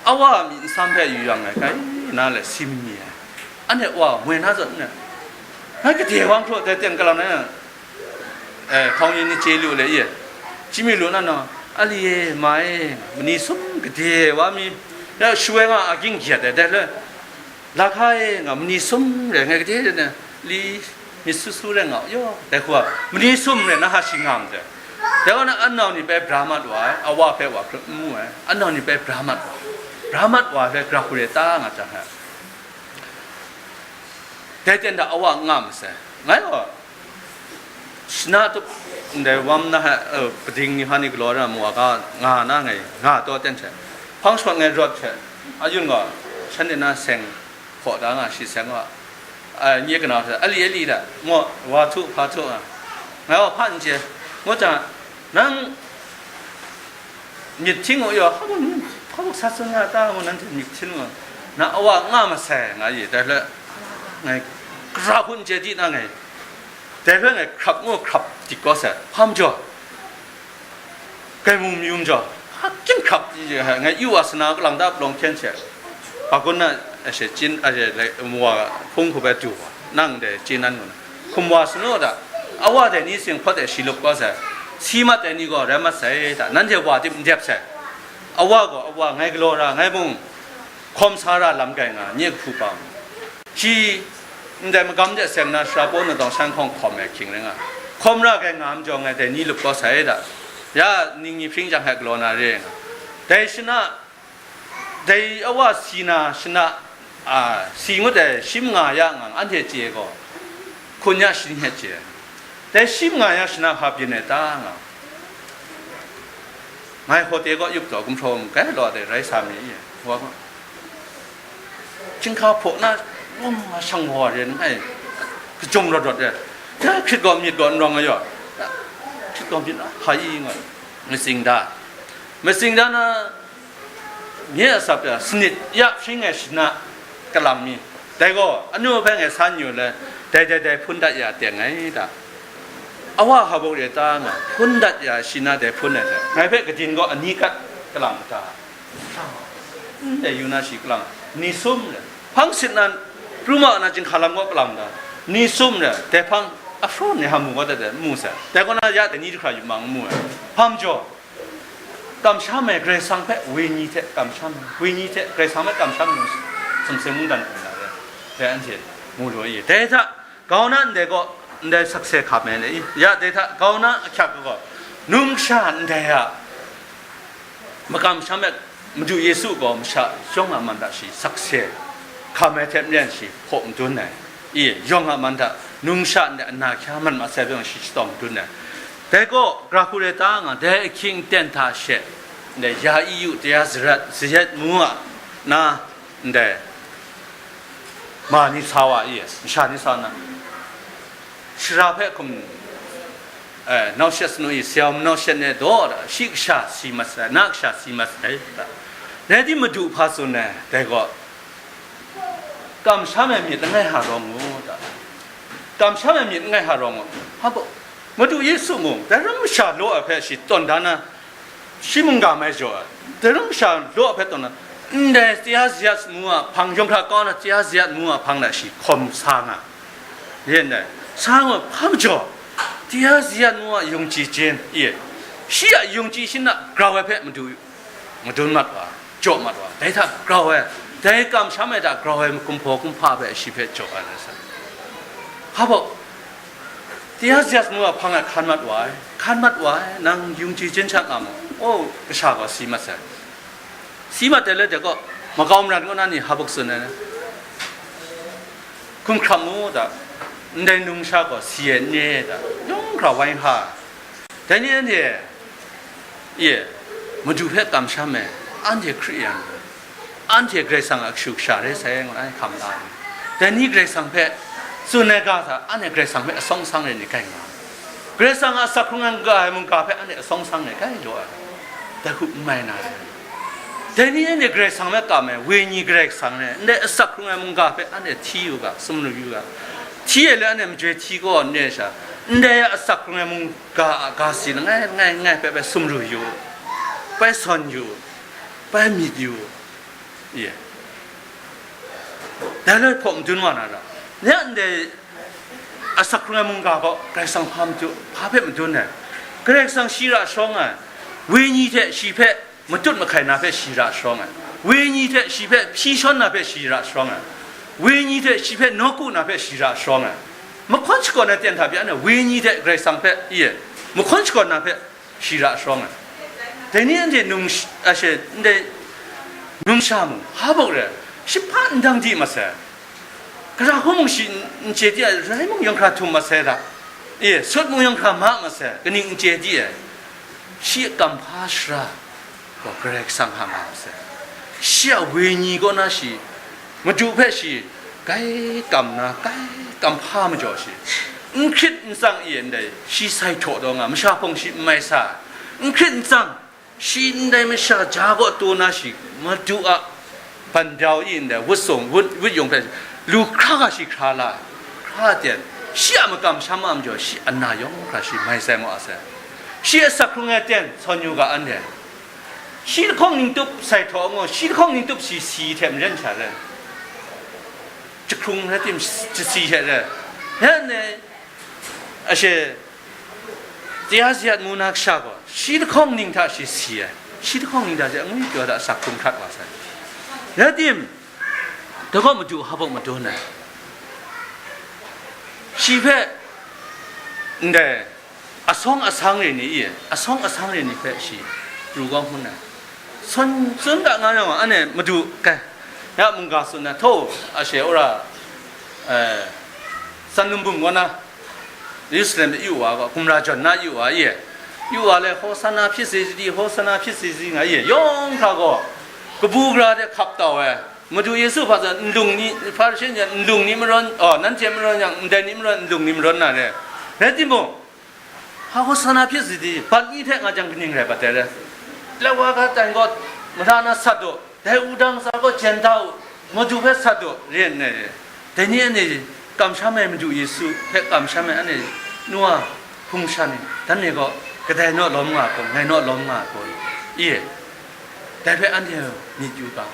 awa a myit nsam hpe yu yang ngai, kai na le si mi ai. Anhte awa moi na zawn, ngai gade wa n hkraw dai teng galam na, eh, hkawng yin ni chye lu le ye, chye mi lu na naw, a li e, ma e, mani sum gade wa mi, ya shu ai nga a ging gyat ai, dai le, la hka e nga, mani sum re, ngai gade de na, li, myit su su rai nga, yaw, dai hku a, mani sum rai na ha shi nga ndai. Dai wa na, anau ni bai bra mat wa ai, awa hpe wa hkrup n mu ai, anau ni bai bra mat wa ai, bra mat wa ai hpe gra hku re ta nga jang hta, dai ten hta awa n nga masai. Ngai gaw, shana tup ndai wam na hta, eh, pading ni hpa ni galaw na mu a ga nga na ngai, nga taw ten hte, hpang shawt ngai rawt hte, a yun gaw, shanhte na seng hkaw da nga, shi seng gaw, ai, nye kanau hte, a li, a li da, ngu, wa htu, hpa htu nga, ngai gaw hpa n chye, ngu jang, nang myit hting u yaw, hpa mung, hpa mung sa tsun nga ta ngu, nanhte myit hting u, na awa nga masai, nga i, dai le, ngai, Gara hku n chye di na ngai, dai hpe ngai hkrap ngu hkrap dik kau sai, hpa majaw, grai mu mayu majaw, hpa king hkrap di, ngai yu wa sana kalang da palawng hkyen she, hpa kun na, a she chin, a she, lai, wa hpung hku bai du wa, nang dai chye nan ngu na, hkum wa sanu da, awa dai ni sing hpawt e shi lup kau sai, si mat ai ni gaw rai mat sai da, nanhte wa dip n dep sai, awa gaw awa, ngai galaw ra, ngai mung hkawm sa ra lam kai nga, nye kahpu pa mu. Shi, ndai magam de seng na, sara paw na dawng shan hkawng hkawm ai hkying rai nga, hkawm ra kai nga majaw, ngai dai ni lup kau sai da, ya ningyi hpring jang hpe galaw na re nga, dai shana, dai awa si na shana, a, si ngut ai shi manga ya nga, anhte chye gaw, hkun ya shi ni hte chye, dai shi manga ya shana hpa byin ai ta nga, ngai hkawte kaw yup taw, gumhpraw mung kai law de rai sa mi, wa gaw, chyinghka hpaw na, lawng nga shang wa re, ngai kajawng rawt rawt re, ya hkrit gaw myit gaw n rawng ai yaw, hkrit gaw myit na hpa i nga, matsing da, matsing da na, nye a sap ya sanit ya hpring ai shana kalang mi, dai gaw anu hpe ngai san yu le, dai dai dai hpun dat ya teng ai da, awa hpa buk re ta nga, hpun dat ya shi na dai hpun ai hte, ngai hpe kadin gaw ani kat kalang ta, ndai yu na shi kalang, ni sum le, hpang sit na, pru ma na chyinghka lam gaw kalang da, ni sum le, dai hpang ahpraw ni ham mu gaw dat ai, n mu sai, dai kaw na ya dai ni jahkra yupmang n mu ai, hpa majaw, kamsham ai Karai Kasang hpe wenyi hte kamsham ai, wenyi hte Karai Kasang hpe kamsham ai, sumsing mungdan hkum na re, dai anhte mu lu ai. Dai hta, kau na ndai gaw, ndai sakse hkam ai le i, ya dai hta, kau na ahkyak gaw, numsha ndai a makamsham ai Madu Yesu gaw masha yawng a man hta shi sakse hkam ai hte maren shi hpaw madun ai. I, yawng a man hta, numsha ndai ana hkya mat masai hpe shi shataw madun ai. Dai gaw, gara hku rai ta nga, dai ahkying ten hta she, ndai ya i yu taya zarat, zayat ngu a na, ndai ma ni sa wa i, masha ni sa na, shara hpe hkum, eh, nau shet sanu i, sayawm nau shet ne daw da, shi kasha si mat sai, na kasha si mat sai da. Rai timung, Madu hpa tsun ai, dai gaw, kamsham ai myit langai hta rawng u da, kamsham ai myit langai hta rawng u. Hpa baw, Madu Yesu mung, dai ram masha law ai hpe shi tawn da na, shi mungga mai jaw ai, dai ram masha law ai hpe tawn na, ndai taya zayat mu a hpang, yawng hkra kau na taya zayat mu a hpang na shi hkawm sa nga, yen dai, sa nga hpa majaw, taya zayat mu a yungji jen, i, shi a yungji shin na grau ai hpe Madu madun mat wa, jaw mat wa, dai hta grau ai, dai kamsham ai hta grau ai kumhpaw kumhpa hpe shi hpe jaw ai rai sa. Hpa baw, taya zayat mu a hpang e hkan mat wa ai, hkan mat wa ai, nang yungji jen sha nga mu, o, kasha gaw si mat sai. Si mat ai le de gaw, makau maran kaw na ni hpa baw tsun ai, hkum hkram mu da, ndai numsha gaw si ai n re da, yawng hkra wai ha. Dai ni anhte, e, Madu hpe kamsham ai, anhte Hkristu, anhte Karai Kasang a kashu kasha rai sai, ngu ai hkam la ai. Dai ni Karai Kasang hpe tsun ai ga hta, anhte Karai Kasang hpe asawng asang rai ni kai nga ai. Karai Kasang a asak hkrung ai mungga ai mungga hpe anhte asawng asang rai kai law ai. Dai hku n mai na ai. Dai ni anhte Karai Kasang hpe kam ai, wenyi Karai Kasang rai, ndai asak hkrung ai mungga hpe anhte hti u ga, sumru yu ga. Hti ai le anhte majoi hti kaw n re ai sha, ndai asak hkrung ai mungga a ga si langai, langai, langai hpe bai sumru yu, bai sawn yu, bai myit yu, ye. Dai loi hpaw madun wa na ra, ya ndai asak hkrung ai mungga gaw Karai Kasang hpa madu, hpa hpe madun ai? Karai Kasang shi ra shawng ai, wenyi hte shi hpe matut mahkai na hpe shi ra shawng ai, wenyi hte shi hpe hpyi shawn na hpe shi ra shawng ai, wenyi hte shi hpe nawku na hpe shi ra shawng ai, mahkawn shakawn ai ten hta byan ai, wenyi hte Karai Kasang hpe, ye, mahkawn shakawn na hpe shi ra shawng ai. Dai ni anhte num sh-, a she, ndai numsha mung, hpa baw rai, shi hpa n dang di masai. Gara hku mung shi n, n chye di ai, rai mung yawng hkra htum masai da. E, sut mung yawng hkra ma masai, kaning n chye di ai. Shi a kamhpa sara gaw Karai Kasang hang nga masai. Shi a wenyi kaw na shi, Madu hpe shi grai kam na, grai kamhpa majaw shi, n hkrit n tsang e ndai, shi sai htaw taw nga, masha hpawng shi n mai sa, n hkrit n tsang, shi ndai masha ja kaw taw na shi, Madu a ban dau e ndai, wut sung, wut, wut yung hpe lu hkra ga shi hkra la ai, Hpa ten, shi a makam sham a majaw, shi ana yawng hkra shi mai sai maw a sai. Shi a asak hkrung ai ten, sawn yu ga anhte. Shi lahkawng ning tup sai htaw ngu, shi lahkawng ning tup shi si hte maren sha rai. Jahkrung rai tim, jasi hte rai. Yan ne, ashe, Tiyaziyat ngu na kasha gaw, shi lahkawng ning hta shi si ai, shi lahkawng ning hta shi angwi pyaw hta asak hkrung hkrat wa sai. Rai tim, da gaw Madu hpa bawk madun ai. Shi hpe, ndai, asawng asang re ni i, asawng asang re ni hpe shi pru kau hkun ai. Sawn tsun ga nga yang, anhte Madu kai, ya mungga tsun ai, htaw, ashe wora, eh, San Lumbum kaw na, Yerusalem de yu wa gaw, gumra jawn na yu wa i, yu wa le, Hosana hpyi si sadi, Hosana hpyi si sadi nga i, yawng hkra gaw, kabu gara de hkap tau ai, Madu Yesu hpa zawn nlung ni, Hparishe ni a nlung ni marawn, oh, nanhte marawn yang, ndai ni marawn, nlung ni marawn na re. Rai timung, hpa Hosana hpyi si sadi, bat ni hte nga jang kaning rai bat ai re? Lawa ga tan gaw, mada na sat u, dai wudang tsa gaw jen da u, Madu hpe sat u, re nna, dai ni anhte kamsham ai Madu Yesu hpe kamsham ai anhte nu a hpung shan ni, dan ni gaw, kadai naw lawm nga ai gaw, ngai naw lawm nga ai gaw, i, dai hpe anhte myit yu ga,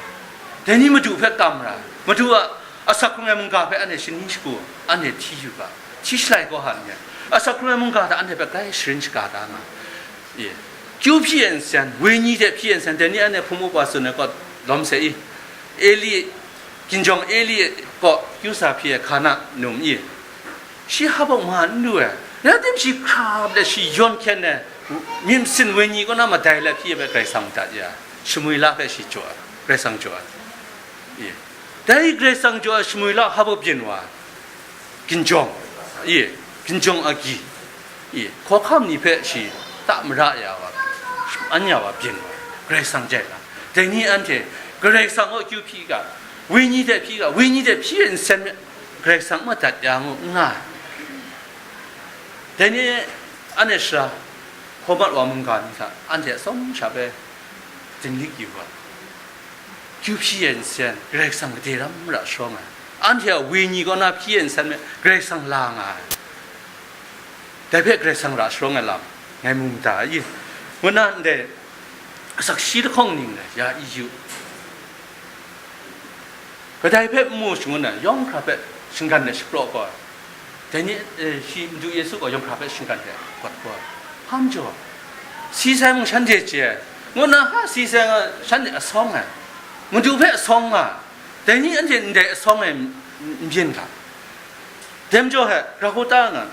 dai ni Madu hpe kam ra, Madu a asak hkrung ai mungga hpe anhte shani shagu, anhte hti yu ga, hti shalai gaw hta n-, asak hkrung ai mungga hta anhte hpe grai sharin shaga da nga, i, kyu hpyi ai nsen, wenyi hte hpyi ai nsen, dai ni anhte hpung upa tsun ai gaw lawm se i, Eli, ginjawng Eli kaw kyu sa hpyi ai Hkana num i, shi hpa bawk ma n lu ai, rai tim shi hkra let shi yawn hkyen ai, myit masin wenyi kaw na madai let hpyi ai hpe Karai Kasang dat ya, Shmuela hpe shi jaw ai, Karai Kasang jaw ai, i, dai Karai Kasang jaw ai Shmuela hpa bawk byin wa ai. Ginjawng, i, ginjawng agyi, i, hkawhkam ni hpe shi ta mara ya wa, an ya wa byin wa, Karai Kasang jai na. Dai ni anhte Karai Kasang kaw kyu hpyi ga, wenyi hte hpyi ga, wenyi hte hpyi ai nsen me, Karai Kasang madat ya ngu n nga ai. Dai ni anhte sara hkawmat wa mungga ni hta, anhte atsawm sha hpe dinglik yu ga. Kyu hpyi ai nsen, Karai Kasang gade ram ra sharawng ai. Anhte a wenyi kaw na hpyi ai nsen me, Karai Kasang la nga ai. Dai hpe Karai Kasang ra sharawng ai lam, ngai mu mada ai, ngu na ndai asak shi lahkawng ning dai ya i yu. Kadai hpe n mu shangun ai, yawng hkra hpe shinggan ai shapraw gaw, dai ni, eh, shi Madu Yesu gaw yawng hkra hpe shinggan hte gat gaw, hpa majaw, si sai mung shanhte chye ai, ngu na hka si sai nga, shanhte asawng ai, Madu hpe asawng nga, dai ni anhte ndai asawng ai n-, n-, n byin ga. Dai majaw hte, Rahuta nga,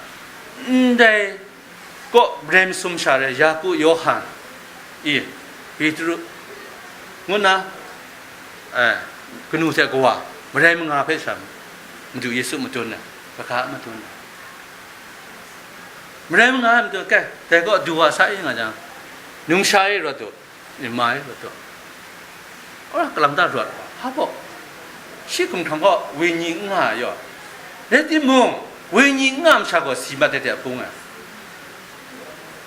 ndai kaw marai masum sha re, Yaku, Yawhan, i, Petru, ngu na, eh, kanu hte kawa, marai manga hpe sha, Madu Yesu madun ai, kaga madun ai. Marai manga ai madun, kai, dai kaw du wa sa i nga jang, numsha e rawt u, nma e rawt u. Ora, kalang ta rawt, hpa bawk, shi hkum hkrang gaw wenyi n nga ai yaw. Rai timung, wenyi n nga masha gaw si mat ai hte bung ai.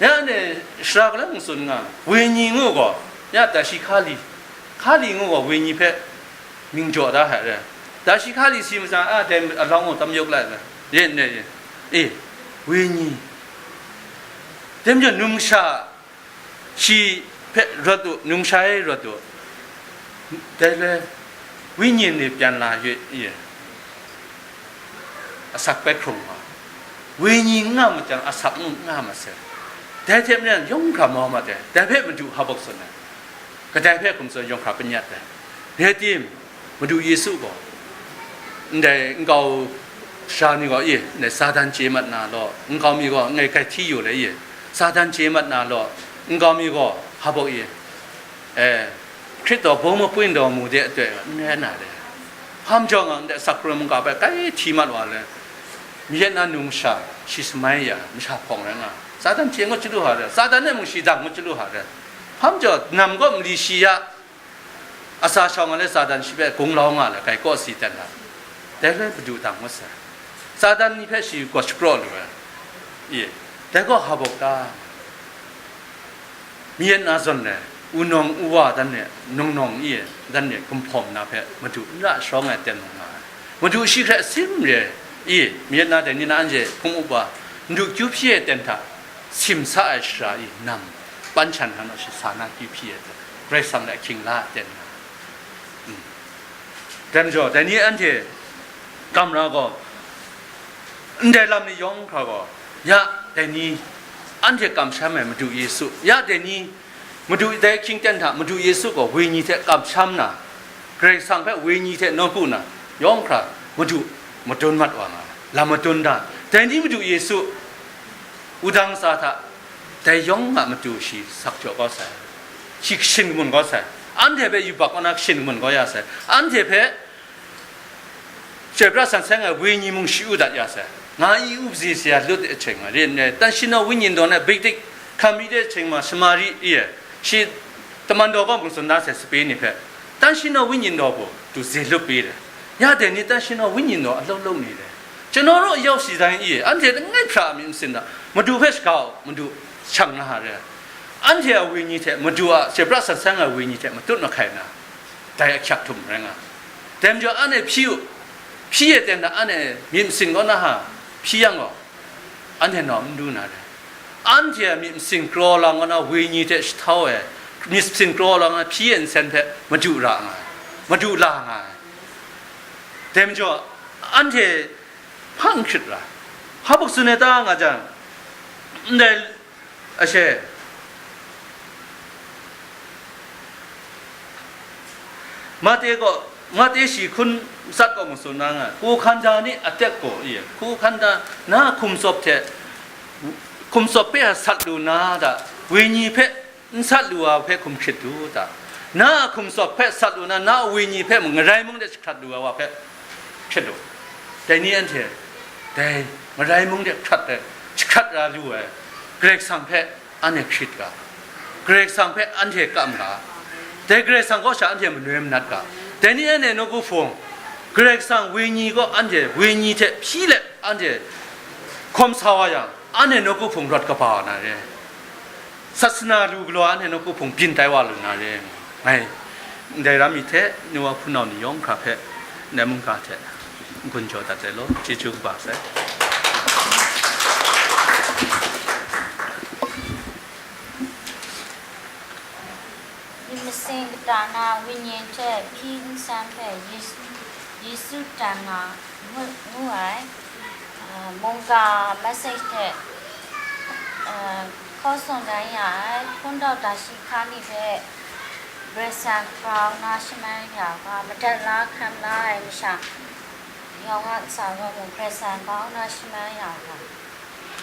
Ya ne, sara galang n tsun nga, wenyi ngu gaw, ya, dashi hkali, hkali ngu gaw wenyi hpe mying jaw da hte rai. Dashi hkali si matsan, a, dai alawng gaw tam yawk lai ai, yen ne, yen, e, wenyi. Dai majaw numsha, shi hpe rawt u, numsha e rawt u, dai le, wenyi ni pyan la yu, ye, asak bai hkrung wa, wenyi n nga ma jang, asak mung n nga ma se, dai hte maren yawng hkra mau mat ai, dai hpe Madu hpa bawk tsun ai, kadai hpe hkum tsun yawng hkra panyat ai, rai tim, Madu Yesu gaw, ndai nkau sara ni gaw, i, ndai Satan chye mat na law, nkau mi gaw ngai grai hti yu le, i, Satan chye mat na law, nkau mi gaw, hpa bawk, i, e, Hkristo bawng mapun daw mu de atoi n rai na le, hpa majaw nga ndai asak hkrung ai mungga hpe grai hti mat wa le, myen na numsha, shi samai ya, masha hpawng rai nga, Satan chye ngut chyalu hta re, Satan e mung shi dang ngut chyalu hta re, hpa majaw nam gaw mali shi ya, Asa shawng ai le Satan shi hpe gunglau nga le, grai kaw si ten na, dai hpe Madu dang ngut sai. Satan ni hpe shi gaw shapraw lu ai. I, dai gaw hpa bawk ta? Myen na zawn ai, wunawng uwa dan e, nawng nawng i dan e, gumhpawm na hpe Madu n ra sharawng ai ten mu nga ai. Madu shi hkrai sim re ai, I, myit na dai ni na anhte hpung up wa, n du kyu hpyi ai ten hta, simsa ai shara i nam, pan shan hta naw shi sa na kyu hpyi ai hta, Karai Kasang hta ahkying la ai ten nga. Mm. Dai majaw, dai ni anhte kamra gaw, ndai lam ni yawng hkra gaw, ya, dai ni anhte kamsham ai Madu Yesu, ya, dai ni Madu dai hkying ten hta Madu Yesu gaw wenyi hte kamsham na, Karai Kasang hpe wenyi hte nawku na, yawng hkra Madu madun mat wa nga ai, lam madun da. Dai ni Madu Yesu wudang tsa hta dai yawng a matu shi sak jaw kau sai, shi kashin kamun kau sai, anhte hpe yubak kau na kashin kamun kau ya sai, anhte hpe Chyoi pra san seng ai wenyi mung shi u dat ya sai. Nga i u pzi si ya lut ai hkying ma, rin ai, 但是呢, ဝိညာဉ်တော်နဲ့ ဘုန်းကြီးခံပြီးတဲ့အချိန်မှာ ရှမာရိ ၊ ရှင် တမန်တော်က မုန်စွန်သားဆက် စပင်းနေဖက် တန်ရှင်သောဝိညာဉ်တော်ကို သူ စေလွှတ်ပေးတယ်။ ရတဲ့နေ့ တန်ရှင်သောဝိညာဉ်တော် အလုပ်လုပ်နေတယ်။ ကျွန်တော်တို့ အရောက်ရှိတိုင်း ၊ အဲ့ဒီတငိုက်ဖြာ အမည်မစင်တာ မတူဖက်စကား မတူ ချန်ငါဟာတဲ့ အဲ့ဒီအဝိညာဉ်ထက် မတူအ စေပြတ်ဆန်ဆန်းက ဝိညာဉ်ထက် မတွတ်မခိုင်တာ တိုင်အချက်ထုံးရငါ တဲမကျော် အဲ့ဒီဖြီး ဖြီးရတဲ့ အဲ့ဒီမျက်စိကော နဟာ ဖြီးရငေါ အဲ့ဒီတော့ မတူနာတယ်။ အဲ့ဒီမျက်စိကောလောင်က ဝိညာဉ်ထက် ရှထောက်ရ မျက်စိကောလောင်က ဖြီးရဆန်ဖက် မတူရငါ မတူလာငါ တဲမကျော် အဲ့ဒီ ဖန်ခရစ်ရာ ဟောက်ပုတ်စွန်နေတာ ငါကြောင့် အဲ့ဒီ အရှဲ မတ်တေက မတ်တေရှိခွန် စတ်ကော မစွန်နာငါ ကိုယ်ခန္ဓာနှင့် အသက်ကို ၊ ကိုယ်ခန္ဓာ န ခုံစပ်ထက် ခုံစပ်ပဲ ဆတ်လူနာ ဒါ ဝိညာဉ်ဖက် ဆတ်လူဝါဖက် ခုံခရစ်တူ ဒါ န ခုံစပ်ဖက် ဆတ်လူနာ န ဝိညာဉ်ဖက် ငရိုင်းမုန်းတဲ့ ခရစ်တူဝါဖက် ဖြစ်လို့ တနည်းအန်ထည် ဒဲ ငရိုင်းမုန်းတဲ့ ခရတ်တဲ့ ခရတ်ရာလူဝဲ ဂရစ်ဆန်ဖက် အန်ထည် ခရစ်က ဂရစ်ဆန်ဖက် အန်ထည် ကမ်က ဒဲ ဂရစ်ဆန်ကောရှာအန်ထည် မနွေမနတ်က တနည်းအန်ထည် နှုတ်ကပတ် ဂရစ်ဆန်ဝိညာဉ်ကော အန်ထည် ဝိညာဉ်ထက် ဖြီးလက် အန်ထည် ခုံးဆါဝါယံ အန်ထည် နှုတ်ကပတ် ရွတ်ကပါနာတယ်။ Sasana lu galaw a ne nawku hpung byin tai wa lu na re, ngai ndai ram mi hte, nu wa hpunau ni yawng hkra hpe, ndai mungga hte n-gun jaw dat ai law, chyeju kaba sai. Myit masin kata na wunyin hte hpyi nsan hpe Yesu, Yesu tan nga ngu, ngu ai, a, mungga message hte, a, hkaw tsun dan ya ai, hpundaw dashi hka ni hpe Karai Kasang grau na shaman ya ga, madat la hkam la ai masha, yawng a ntsa gaw mung Karai Kasang grau na shaman ya ga.